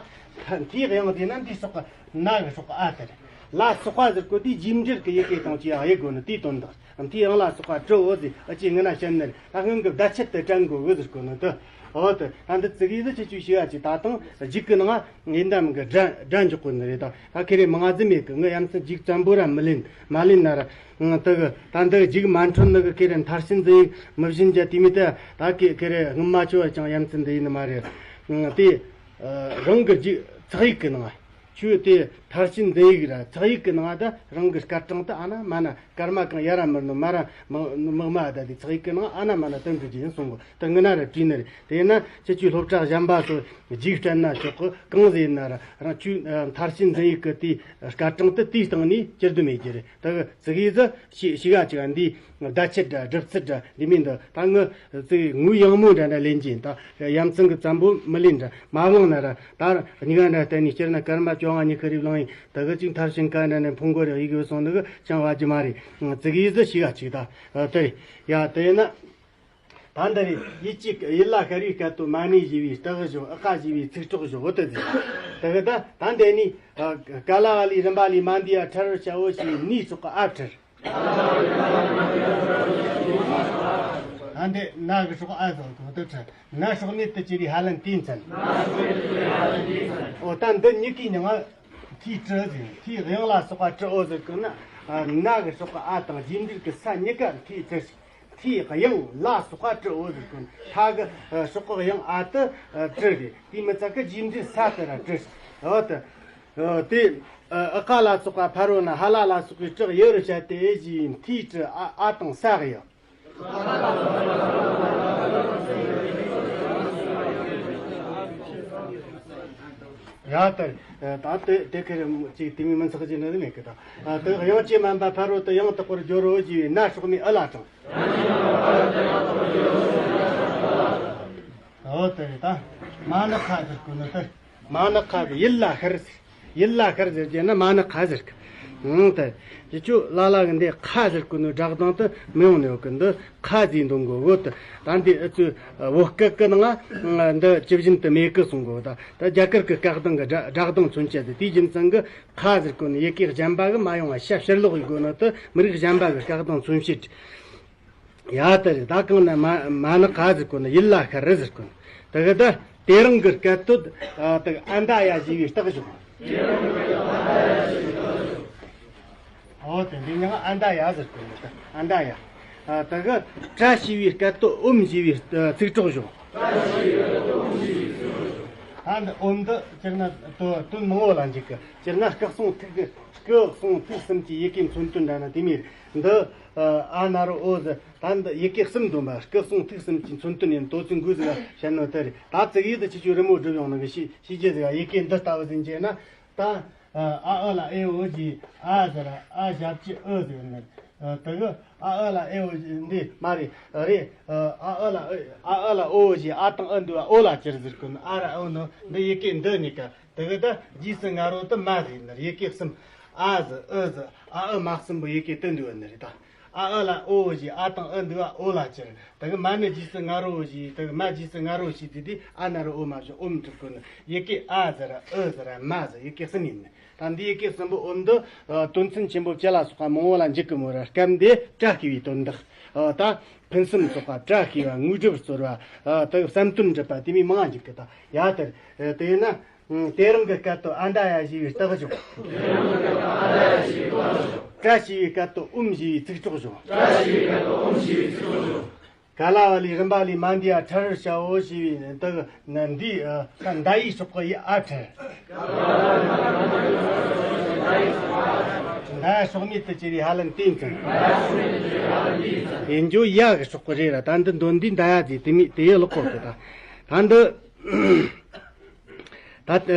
མཐའི་དབྱངས་དེ་ན་འདི་སོགས་ཀྱི་ན་གི་སྲོག་གི་ཨ་དེ་རེད། ལ་སོགས་པ་ཟེར་གོ་དེ་རྗེས་འབྲེལ་གྱི་ཡི་གེ་དང་བཅས་ཡི་གོ་ནོ་དེའི་དོན་དག་མཐའི་དབྱངས་ལ་སོགས་པ་དྲི་འོ་ཟེར། ཨ་ཅེ་ངི་ན་བཤད་ནི་རེད། ད་སྔོན་གྱི་བརྡ་ཆད་དེ་དྲན་དགོས་གི་ཟེར་གོ་ནོ་དེ། འོ་དེ། ད་འདི་ཙི་གེ་ཟིག་ཁྱེད་ཆོས་ཤེས་ཡ་ཅིག་ད་དང་རྒྱུགས་གི་ནང་ཡིན་ད་མིན་གི་སྒྲ་སྒྲ་འཇོག་གོ་ནི་རེད། ད་ད་ཁེ་རེ་མང་ཙམ་མེད་གི། ངི་ཡ་མཚན་རྒྱུགས་བཙན་པོ་ར་མི་ལེན་མ་ལེན་ན་ར། ཨང་། དེ་གི་ད་འདི་རྒྱུགས་མ་འཕྲོད་ནི་གི་ཁེ་རེ་མཐར་ཕྱིན་འཛིན་ཡིག་མི་བྱིན་རྒྱ་དེ་མི་དེ་ད་ཁེ་ཁེ་རེ་སྔོན་མ་ཆོ་ཅང་ཡ་མཚན་འདི་ཡིན་ནི་མ་རེད། ཨང་། དེ་རང་གི་རྒྱུགས་ཚེག་ཡིག་གི་ནང་ཆོས་དེ་མཐར་ཕྱིན་འཛིན་ཡིག་ར་ཚེག་ཡིག་གི་ནང་ད་རང་གི་སྐར་གྲངས་དེ་ཨ་ན་མ་ན་སྐར་མ་གང་ཡ་ར་མི་ར་ནོ་མ་ར་མི་མི་མ་ད་དེ་ཚེག་ཡིག་གི་ནང་ཨ་ན་མ་ན་དོན་འགྲུབ་རྒྱུ་ཡིན་གསུང་གོ། དེ་ངི་ན་ར་བྲིས་ནི་རེད། དེ་ཡིན་ན་ཁྱེད་ཆོས་སློབ་གྲྭ་གཞན་པ་སོ་རྒྱུགས་སྤྲད་ན་ཆོག་གི། གང་ཟེར་ན་ར་རང་ཆོས་མཐར་ཕྱིན་འཛིན་ཡིག་གི་དེའི་སྐར་གྲངས་དེ་དེའི་སྟེང་ནས་བཅུ་བདུན་མེད་རྒྱུ་རེད། དེ་གི་ཙི་གེ་ཟིག་ཤི་ཤི་ག་ཅིག་འདི་བརྡ་ཆད་འདྲ་སྒྲུབ་ཚུལ་འདྲ་འདི་མིན་འདི་ད་ངི་ཙི་གེ་ངུ་ཡང་མོ་འདྲ་འདྲ་ལེན་གྱིན། ད་ཡ་མཚན་གི་བཙན་པོ་མི་ལེན་འདྲ་མ་བླངས་ན་ར། ད་གཉིས་ཀ་འདྲ་བསྟན་ནས་སྤྱིར་ན་སྐར་མ་བཅོ་ལྔ་ཉི་ཤུ་རེ་བླངས་ཡིན། དེ་གི་ཅིག་མཐར་ཕྱིན་ཀ་འདྲ་ནས་ཕུང་གོ་རེ་ཡི་གེ་སོང་ནི་གི་ཅང་བ་རྒྱུ་མ་རེད། ཙི་གེ་ཟིག་ཤི་ག་ཅིག་ད་དེ་རེད། ཡ་དེ་ཡིན་ན། ད་འདི་རེད། ཡིད་ཀྱི་ཡིད་ལ་ཤར་བའི་སྐད་དོད་མ་ནས་ཞེས་པའི་རྟགས་བཞག་ཨ་ཀ་ཞེས་པའི་ཚིག་གྲོགས་བཞག་འོ་དེ་ཟེར། དེ་གི་ད་ད་འདི་ནི་ག་ལ་བ་ལས་རིམ་པ་ལས་མ་འདས་ཡ་ཕྲལ་བར་བྱའོ་ཞེས་པའི་ནས་སྲོག་གི་ཨ་ཕྲལ། ད་འདི་ན་གི་སྲོག་ཨ་ཟེར་གོ་དེ་ཕྲལ། ན་སྲོག་མེད་དུ་གྱུར་པའི་ཧ་ལན་དེའི་མཚན། འོ་ད་འདི་གཉིས་ཀའི་མིང་ང་མཐའི་དྲི་ཟེར། མཐའི་དབྱངས་ལ་སོགས་པ་དྲི་འོ་ཟེར་གོ་ན། ན་གི་སྲོག་གི་ཨ་དང་རྗེས་འབྲེལ་གྱི་ས་གཉིས་ཀ་མཐའི་དྲི་ཞིག་མཐའི་དབྱངས་ལ་སོགས་པ་དྲི་འོ་ཟེར་གོ། ལྷ་གི་སྲོག་གི་དབྱངས་ཨ་དེ་དྲི་རེད། དེ་མི་ཚད་གི་རྗེས་འབྲེལ་ས་དེ་ར་དྲི། འོ་དེ། དེ་ཨ་ཀ་ལ་སོགས་པ་ཕ་རོལ་ན་ཧ་ལ་ལ་སོགས་པའི་སྲོག་ཡ་རུ་བྱ་སྟེ་ཨེ་ཞེས་མཐའི་དྲི་ཨ་ཨ་དང་ས་གི་ཡ། ཡ་དེ་ད་དེ་དེ་ཁེ་རེ་ཅིག་དེ་མི་མི་ཚགས་ཀྱི་ནི་མེད་གི། ད་དེ་དབྱངས་ཅན་མ་འབབ་ཕ་རོལ་ཏུ་ཡང་དག་པར་སྦྱོར་རོ་ཞེས་པའི་ན་སྲོག་མའི་ཨུ་ལ་དྲངས། འོ་དེ་རེད། ད་མ་ནི་ཁ་ཟེར་གོ་ནི་དེ། མ་ནི་ཁ་ཟེར་ཡིད་ལ་ཤར་ཟེར། ཡིད་ལ་ཤར་ཟེར་རྒྱུ་ན་མ་ནི་ཁ་ཟེར་གི། ཨང་། དེ་ཡི་ཆོ་ལ་ལ་གི་འདི་ཁ་ཟེར་གོ་ནི་སྒྲ་གདངས་དེ་མི་ཡོང་ནི་ཡོད་གི། འདི་ཁ་ཟེར་འདོན་གོ་གོ་དེ། ད་འདི་ཨུ་ཚོའི་བོད་སྐད་གི་ནང་ང་འདི་ཇི་བཞིན་དུ་མེད་གི་གསུང་གོ། ད་ད་རྒྱ་གར་གི་སྐད་གདངས་གི་སྒྲ་སྒྲ་གདངས་མཚོན་བྱེད་དེ། དེའི་རྒྱུ་མཚན་གི་ཁ་ཟེར་གོ་ནི་ཡི་གེ་གཞན་པ་གི་མ་ཡོང་བ་ཤ་ཕྱིར་ལོག་ཡི་གོ་ནི་དེ་མི་རིགས་གཞན་པ་གི་སྐད་གདངས་མཚོན་བྱེད། ཡ་དེ་རེད། ད་གང་ན་མ་མ་ནི་ཁ་ཟེར་གོ་ནི་ཡིད་ལ་ཤར་རི་ཟེར་གོ་ནི། དེ་གི་ད་དེ་རིང་གི་སྐད་དོད་ཨ་དེ་གི་ཨ་མདའ་ཡ་ཞེས་པའི་རྟགས་བཞག་འོ་དེ་འདི་ཉིད་ཨ་མདའ་ཡ་ཟེར་གོ་ནི། ད་ཨ་མདའ་ཡ། ཨ་དེ་གི་བཀྲ་ཞེས་པའི་སྐད་དོད་ཨོཾ་ཞེས་པའི་ཚིག་གྲོགས་བཞག་ད་འདི་ཨོཾ་འདི་སྤྱིར་ན་དོ་དོན་མང་བོ་ལ་འཇུག་གི། སྤྱིར་ན་སྐུ་གསུང་ཐུགས་ཀྱི་སྐུ་གསུང་ཐུགས་གསུམ་གྱི་ཡི་གེ་མཚོན་དོན་འདྲ་ན་དེ་མོ་རེད། འདི་ཨ་ན་རོ་ཨོ་ཟེར། ད་འདི་ཡི་གེ་གསུམ་འདོན་པ་སྐུ་གསུང་ཐུགས་གསུམ་གྱི་མཚོན་དོན་ཡིན། དོ་ཚིག་འགོ་ཟིག་ལ་བཤད་ནོ་དེ་རེད། ད་ཙི་གེ་དེ་ཁྱེད་ཆོས་རི་མོ་བསྒྲུབ་ཡོང་ནི་གི་ཤེས་ཤེས་རྒྱུ་ཟིག་ཡི་གེ་འདི་ལྟ་བུ་ཟིག་བྱས་ན། ད་ཨ་ཨུ་ལ་ཨེ་ཨོ་ཞེས་ཨ་ཟེར། ཨ་ཞབས་ཀྱུ་ཨུ་ཟེར་ནི། དེ་གི་ཨ་ཨུ་ལ་ཨེ་ཨོ་ཞེས་འདི་མ་རེད། རེད། ཨ་ཨུ་ལ་ཨེ་ཨ་ཨུ་ལ་ཨོ་ཞེས་ཨ་དང་ཨུ་འདུས་པ་ཨོ་ལ་གྱུར་ཟེར་གོ་ནི། ཨ་ར་ཨོ་ནོ་འདི་ཡི་གེ་འདི་གཉིས་ཀ། དེ་གི་ད་རྗེས་སུ་ང་རོ་དེ་མ་ཟེར་ནི། ཡི་གེ་གསུམ། ཨ་ཟེར་ཨུ་ཟེར་ཨ་ཨུ་མ་གསུམ་པོ་ཡི་གེ་དེ་འདུས་པ་ནི་རེད། ད་ཨ་ཨུ་ལ་ཨོ་ཞེས་ཨ་དང་ཨུ་འདུས་པ་ཨོ་ལ་གྱུར། དེ་གི་མ་ནི་རྗེས་སུ་ང་རོ་ཞེས། དེ་གི་མ་རྗེས་སུ་ང་རོ་ཞེས་དེ་དེ་ཨ་ན་རོ་ཨོ་མ་བྱུང་ཨོ་མི་གྲུབ་གོ་ནི། ཡི་གེ་ཨ་ཟེར་ཨུ་ཟེར་མ་ཟེར་ཡི་གེ་གསུམ་ཡིན་ནི། ད་འདི་ཡི་གེ་གསུམ་པོ་ཨོ་འདི་དོན་ཚན་ཆེན་པོ་བཅུ་ལ་སོགས་པ་མང་བོ་ལ་འཇུག་གི་མོ་ར། སྐབས་འདི་བཀྲ་ཤིས་པའི་དོན་དག་ད་ཕུན་སུམ་ཚོགས་པ། བཀྲ་ཤིས་པ། དངོས་གྲུབ་སྩོལ་བ། ད་བསམ་དོན་འགྲུབ་པ། དེ་མོ་མང་ང་འཇུག་གི། ད་ཡ་དེ་དེ་ཡིན་ན། དེ་རིང་གི་སྐད་དོད་ཨ་མདའ་ཡ་ཞེས་པའི་རྟགས་བཞག་བཀྲ་ཞེས་པའི་སྐད་དོད་ཨོཾ་ཞེས་པའི་ཚིག་གྲོགས་བཞག་ག་ལ་བ་ལས་རིམ་པ་ལས་མ་འདས་པ་ཕྲལ་བར་བྱའོ་ཞེས་པའི་རྟགས་འདི་མདའ་ཡི་སྲོག་གི་ཡི་ཨ་ཕྲལ། མདའ་སྲོག་མེད་དུ་གྱུར་པའི་ཧ་ལན་དེའི་མཚན། ཡིན་རྒྱུ་ཡ་གི་སྲོག་གི་རེད་ར། ད་འདི་འདོན་དུས་མདའ་ཡ་ཟེར་དེ་མི་དེ་ཡི་ལོག་གོ་གི། ད་ད་འདི། ད་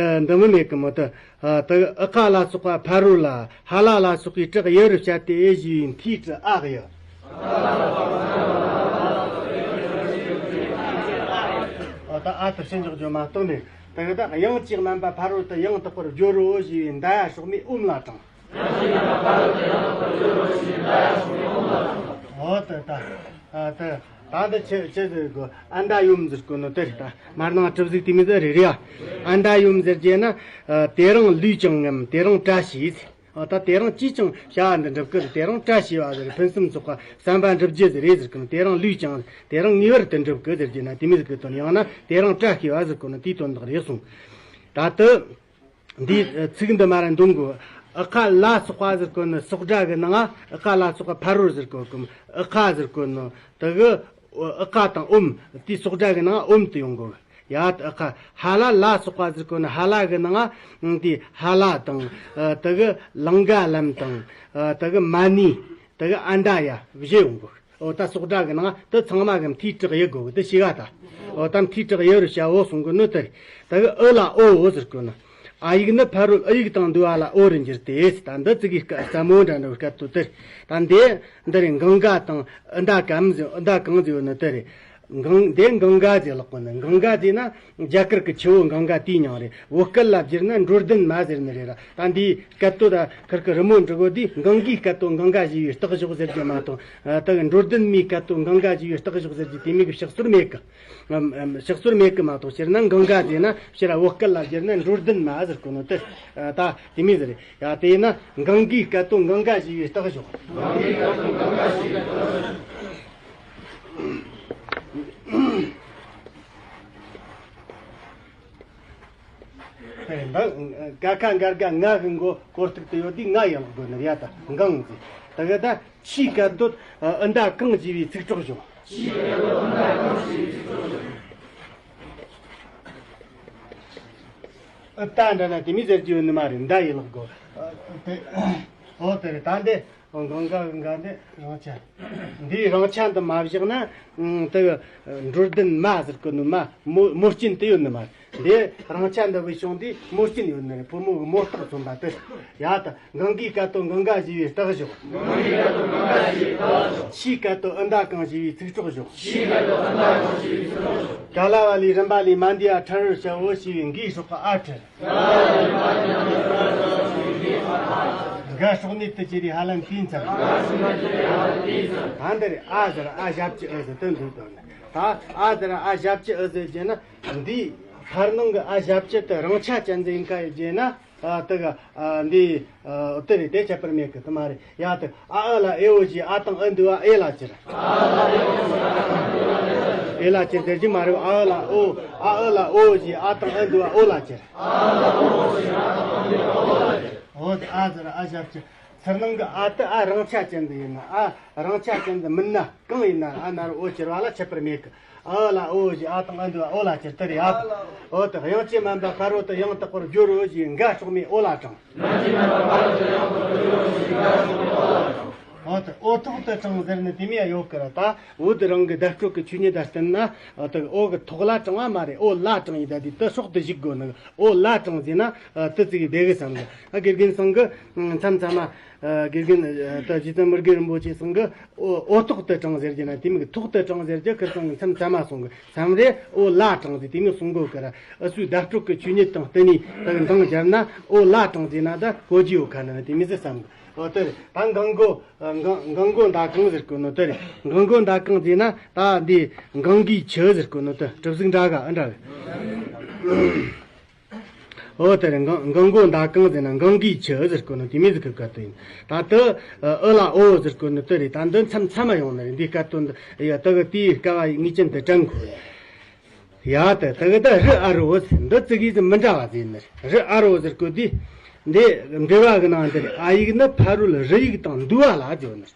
འདི་མི་མེད་གི་མོ་དེ། དེ་ཨ་ཀ་ལ་སོགས་པ་ཕ་རོལ་ལ་ཧ་ལ་ལ་སོགས་པའི་སྲོག་ཡ་རུ་བྱ་སྟེ་ཨེ་ཞེས་པའི་མཐའི་དྲི་ཨ་གི་ཡ། ཨ་ད་ཨ་དེ་ཕྱིན་འཇོག་རྒྱུ་མ་གཏོགས་མེད། དེ་གི་ད་དབྱངས་ཅན་མ་འབབ་ཕ་རོལ་ཏུ་ཡང་དག་པར་སྦྱོར་རོ་ཞེས་པའི་མདའ་ཡ་སྲོག་མའི་ཨོཾ་ལ་དྲངས། འོ་དེ་ད་ཨ་དེ། ད་འདི་ཆི་ཆི་ཟེར་གོ། ཨན་ད་ཡུམ་ཟེར་གོ་ནོ་དེ་རེད། ད་མར་ནང་གྲུབ་གཟུགས་དེ་མི་ཟེར་རེད་རེད་ཨ། ཨན་ད་ཡུམ་ཟེར་རྒྱུ་ན། ཨ། དེ་རིང་ལུས་ཀྱང་ངམ། དེ་རིང་བཀྲ་ཤིས། ཨ། ད་དེ་རིང་ཅིས་ཀྱང་བྱ་བ་འདི་འགྲུབ་གི། དེ་རིང་བཀྲ་ཤིས་པ་ཟེར། ཕུན་སུམ་ཚོགས་པ་བསམ་པ་འགྲུབ་རྒྱུ་ཟེར་རེད་ཟེར་གི་ནོ། དེ་རིང་ལུས་ཀྱང་དེ་རིང་ངེས་པར་དུ་འགྲུབ་གི་ཟེར་རྒྱུ་ན་དེ་མི་ཟེར་གི་དོན། ཡང་ན་དེ་རིང་བཀྲ་ཤིས་པ་ཟེར་གོ་ནོ་དེའི་དོན་དག་རེད་གསུངས། ད་དུ། འདིའི་ཚིག་འདི་མར་འདོན་དགོས། ཨི་ཁ་ལ་སོགས་པ་ཟེར་གོ་ནི་སོགས་སྒྲ་གི་ནང་ང་། ཨི་ཁ་ལ་སོགས་པ་ཕ་རོལ་ཟེར་གོ་གི། ཨི་ཁ་ཟེར་གོ་ནི་དེ་གི་ཨི་ཁ་དང་ཨོམ། དེའི་སོགས་སྒྲ་གི་ནང་ང་ཨོམ་དུ་ཡོང་དགོས། ཡ། ཨི་ཁ་ཧ་ལ་ལ་སོགས་པ་ཟེར་གོ་ནི་ཧ་ལ་གི་ནང་ང་། དེ་ཧ་ལ་དང་། དེ་གི་ལང་ཀ་ལམ་དང་། དེ་གི་མ་ནི། དེ་གི་ཨན་ད་ཡ་བཞི་ཡོང་དགོས། འོ་ད་སོགས་སྒྲ་གི་ནང་དུ་ཚང་མ་གི་མཐའི་དྲག་ཡོད་དགོས་གི། དེ་ཤེས་ག་ད། འོ་ད་མཐའི་དྲག་ཡོད་རུ་བྱའོ་གསུང་གི་ནོ་དེ་རེད། ད་གི་ཨི་ལ་ཨོ་ཟེར་གོ་ནི། ཨ་ཡིག་ནི་ཕ་རོལ་ཨི་ཡིག་དང་འདུ་བ་ལ་ཨོ་རུ་འགྱུར་ཏེ། ད་འདི་ཙི་གི་སྐད་སླ་མོ་འདྲ་འདྲ་བའི་སྐད་དོད་དེ་རེད། ད་འདི་འདི་རེད། འགང་ག་དང་ཨི་ད་གམ་ཟེར། ཨི་ད་གང་ཟེར་ཡོད་ནི་དེ་རེད། འགང་། དེ་འགང་ག་ཟེར་ལབ་གོ་ནི། འགང་ག་ཟེར་ན་རྒྱ་གར་གི་ཆུ་བོ་འགང་ག་དེའི་མྱིང་རེད། བོད་སྐད་ལ་བསྒྱུར་ན་འགྲོ་ལྡན་མ་ཟེར་ནི་རེད་ར། ད་འདིའི་སྐད་དོད་ད་ཁིར་གི་རི་མོ་འབྲི་གོ་དུས། འགང་གའི་སྐད་དོད་འགང་ག་ཞེས་པའི་རྟགས་ཞོག་ཟེར་རྒྱུ་མ་གཏོགས། ཨ། ད་གི་འགྲོ་ལྡན་མའི་སྐད་དོད་འགང་ག་ཞེས་པའི་རྟགས་ཞོག་ཟེར་རྒྱུ་དེ་མིན་གི་ཕྱག་སོར་མེད་གི། ཨམ། ཨམ། ཕྱག་སོར་མེད་གི་མ་གཏོགས། སྤྱིར་ན་འགང་ག་ཟེར་ན་སྤྱིར་བོད་སྐད་ལ་བསྒྱུར་ན་འགྲོ་ལྡན་མ་ཟེར་གོ་ནོ་དེ། ཨ། ད་དེ་མིན་ཟེར། ཡ། དེས་ན་འགང་གའི་སྐད་དོད་འགང་ག་ཞེས་པའི་རྟགས་ཞོག། དེ་འདི་ཀ་ཁ་འགར་ག་ང་གི་མགོ་སྐོར་ཐུག་ཏུ་ཡོད་དུས་ང་ཡང་དགོས་ནི་ཡ། ད་འགང་ཟེར། ད་གི་ད་ཆུའི་སྐད་དོད་ཨི་ད་གང་ཞེས་པའི་ཚིག་གྲོགས་བྱུང་། ཨི་ད་འདྲ་ན་དེ་མི་ཟེར་རྒྱུ་ཡོད་ནི་མ་རེད། མདའ་ཡི་ལག་གོ། ཨ། དེ། ཨོ་དེ་རེད། ད་འདི། ཨོ། འགང་ག་གི་འགང་འདི་རང་ཆ། འདིའི་རང་ཆ་འདི་མ་བཞག་ན། ཨང་། དེ་གི་འགྲོ་ལྡན་མ་ཟེར་གོ་ནི་མ། མོ་མོ་རྐྱེན་དེ་ཡོད་ནི་མ་རེད། འདི་རང་ཆ་འདི་བུད་བྱུང་དུས་མོ་རྐྱེན་ཡོད་ནི་རེད། བུ་མོ་གི་མོ་རྟགས་མཚོན་པ་དེ། ཡ། ད་འགང་གའི་སྐད་དོད་འགང་ག་ཞེས་པའི་རྟགས་ཞོག། ཆུའི་སྐད་དོད་ཨི་ད་གང་ཞེས་པའི་ཚིག་གྲོགས་ཞོག། ག་ལ་བ་ལས་རིམ་པ་ལས་མ་འདས་པ་ཕྲ་རོལ་བྱའོ་ཞེས་པའི་འགའི་སྲོག་གི་ཨ་ཕྲལ། འགའ་སྲོག་ནས་དུ་ཅི་རེད་ཧ་ལམ་དེའི་མཚམས། ད་འདི་རེད། ཨ་ཟེར་ཨ་ཞབས་ཀྱུ་ཨི་ཟེར་དོན་འདི་དོན་ནི། ད་ཨ་ཟེར་ཨ་ཞབས་ཀྱུ་ཨི་ཟེར་རྒྱུ་ན། འདིའི་མཐར་ནང་གི་ཨ་ཞབས་ཀྱུ་དེ་རང་ཆ་ཅན་ཟེར་ཡིན་ཁ་ཡི་རྒྱུ་ན། ཨ། དེ་གི། ཨ། འདི། ཨ། དེ་རེད། དེ་ཁྱད་པར་མེད་གི། དེ་མ་རེད། ཡ། དེ་ཨ་ཨི་ལ་ཨེ་ཨོ་ཞེས་ཨ་དང་ཨི་འདུ་བ་ཨེ་ལ་ཅིར། ཨེ་ལ་ཅིར་ཟེར་རྒྱུ་མ་རེད། ཨ་ཨི་ལ་ཨོ། ཨ་ཨི་ལ་ཨོ་ཞེས་ཨ་དང་ཨི་འདུ་བ་ཨོ་ལ་ཅིར། འོ་དེ་ཨ་ཟེར་ཨ་ཞབས་ཀྱུ། ཚུར་ནང་གི་ཨ་དེ་ཨ་རང་ཆ་ཅན་དུ་ཡིན་ན། ཨ་རང་ཆ་ཅན་དུ་མིན་ན། གང་ཡིན་ན་ཨ་ན་རོ་ཨོ་ཅིར་བ་ལ་ཁྱད་པར་མེད་གི། ཨ་ལ་ཨོ་ཞེས་ཨ་དང་ཨ་འདུ་བ་ཨོ་ལ་ཅིར་དེ་རེད་ཡ། འོ་དེ་དབྱངས་ཅན་མ་འབད་ཕ་རོལ་ཏུ་ཡང་དག་པར་སྦྱོར་རོ་ཞེས་འགའ་སྲོག་མེད་ཨོ་ལ་དྲངས། འོ་དེ་ཨོ་ཐོག་ཏུ་དྲངས་ཟེར་ནི་དེ་མོ་ཡོད་གི་ར། ད་བོད་རང་གི་བརྡ་སྤྲོད་ཀྱི་ཆོས་ཉིད་དང་བསྟུན་ན། ཨོ་དེ་ཨོ་གི་ཐོག་ལ་དྲངས་པ་མ་རེད། ཨོ་ལ་དྲངས་ཡིན། ད་དེ་དེ་སྲོག་ཏུ་གཞུག་དགོས་ནི། ཨོ་ལ་དྲངས་ཟེར་ན་དེ་ཙི་གེ་བདེ་གི་བསམ་གི། ཨ། དགེ་རྒན་ཚང་གི་མཚམས་མཚམས་མ། ཨ། དགེ་རྒན། ཨ། ད་རྗེ་བཙུན་མི་དགེ་རིན་པོ་ཆེ་ཚང་གི་ཨོ་ཨོ་ཐོག་ཏུ་དྲངས་ཟེར་རྒྱུ་ན་དེ་མོ་གི་ཐོག་ཏུ་དྲངས་ཟེར་རྒྱུ་ཁིར་ཚང་གི་མཚམས་མཚམས་མ་གསུང་གི། མཚམས་རེ་ཨོ་ལ་དྲངས་ཟེར་དེ་མོ་གསུང་གོ་གི་ར། ཨུ་ཚོའི་བརྡ་སྤྲོད་ཀྱི་ཆོས་ཉིད་དང་བསྟུན་ནས་ད་གི་འདང་བརྒྱབ་ན་ཨོ་ལ་དྲངས་ཟེར་ན་ད་གོ་རྒྱུ་ཡོད་ཁ་ན་དེ་མོ་ཟེར་བསམ་གི། ཨོ་དེ་རེད། ད་འགང་གོ། ཨ། འགང་འགང་གོ་མདའ་གང་ཟེར་གོ་ནོ་དེ་རེད། འགང་གོ་མདའ་གང་ཟེར་ན་ད་འདི་འགང་གི་ཆུ་ཟེར་གོ་ནོ་དེ་གྲུབ་གཟུགས་འདྲ་ག་ཨ་འདྲ་གི། ཨོ་དེ་རེད། འགང་འགང་གོ་མདའ་གང་ཟེར་ན་འགང་གི་ཆུ་ཟེར་གོ་ནོ་དེ་མོ་ཟིག་གི་སྐད་དོད་ཡིན། ད་དེ་ཨི་ལ་ཨོ་ཟེར་གོ་ནོ་དེ་རེད། ད་འདི་མཚམས་མཚམས་མ་ཡོང་ནི་རེད། འདི་སྐད་དོད་འདི་ཡ་ད་གི་དེའི་སྐད་བ་ངེས་ཅན་དུ་དྲན་དགོས། ཡ། ད་ད་གི་ད་རི་ཨ་རོ་ཟེར། འདི་ཙི་གེ་ཟིག་མི་འདྲ་བ་ཟིག་ཡིན་ནི་རེད། རི་ཨ་རོ་ཟེར་གོ་དུས། འདི་འགྲེལ་བ་གི་ནང་འདི་རེད། ཨ་ཡིག་ནི་ཕ་རོལ་རི་ཡིག་དང་འདུ་བ་ལ་ཟེར་ནི་རེད།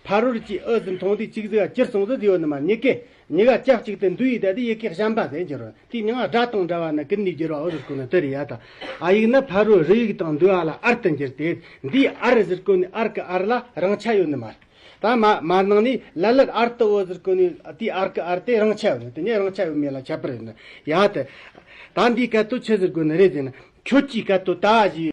ཕ་རོལ་གྱི་ཨི་ཟེར་མཐོང་དུས་གཅིག་ཟིག་ག་གྱུར་སོང་ཟིག་ཟེར་ཡོད་ནི་མ། གཉིས་ཀས་གཉིས་ཀ་ཆབས་ཅིག་ཏུ་འདུ་ཡི་ད་དེ་ཡི་གེ་གཞན་པ་ཟེར་འགྱུར་རོ། དེའི་མྱིང་ང་སྒྲ་དང་འདྲ་བ་ནི་ཀུན་ནས་སྦྱར་བའོ་ཟེར་གོ་ནི་དེ་རེད་ཡ། ད་ཨ་ཡིག་ནི་ཕ་རོལ་རི་ཡིག་དང་འདུ་བ་ལ་ཨར་དུ་འགྱུར་ཏེ། འདིའི་ཨར་ཟེར་གོ་ནི་ཨར་གི་ཨར་ལ་རང་ཆ་ཡོད་ནི་མ་རེད། ད་མ་མ་ནང་ནས་ལ་ལར་ཨར་དུ་འོ་ཟེར་གོ་ནི་དེའི་ཨར་གི་ཨར་དེ་རང་ཆ་ཡོད་ནི། དེ་ནས་རང་ཆ་ཡོད་མེད་ལ་ཁྱད་པར་ཡོད་ནི་ཡ། ད་ད་འདིའི་སྐད་དོད་ཆི་ཟེར་གོ་ནི་རེད་ཟེར་ན། ཁྱོད་ཀྱི་སྐད་དོད་ད་ཞེས།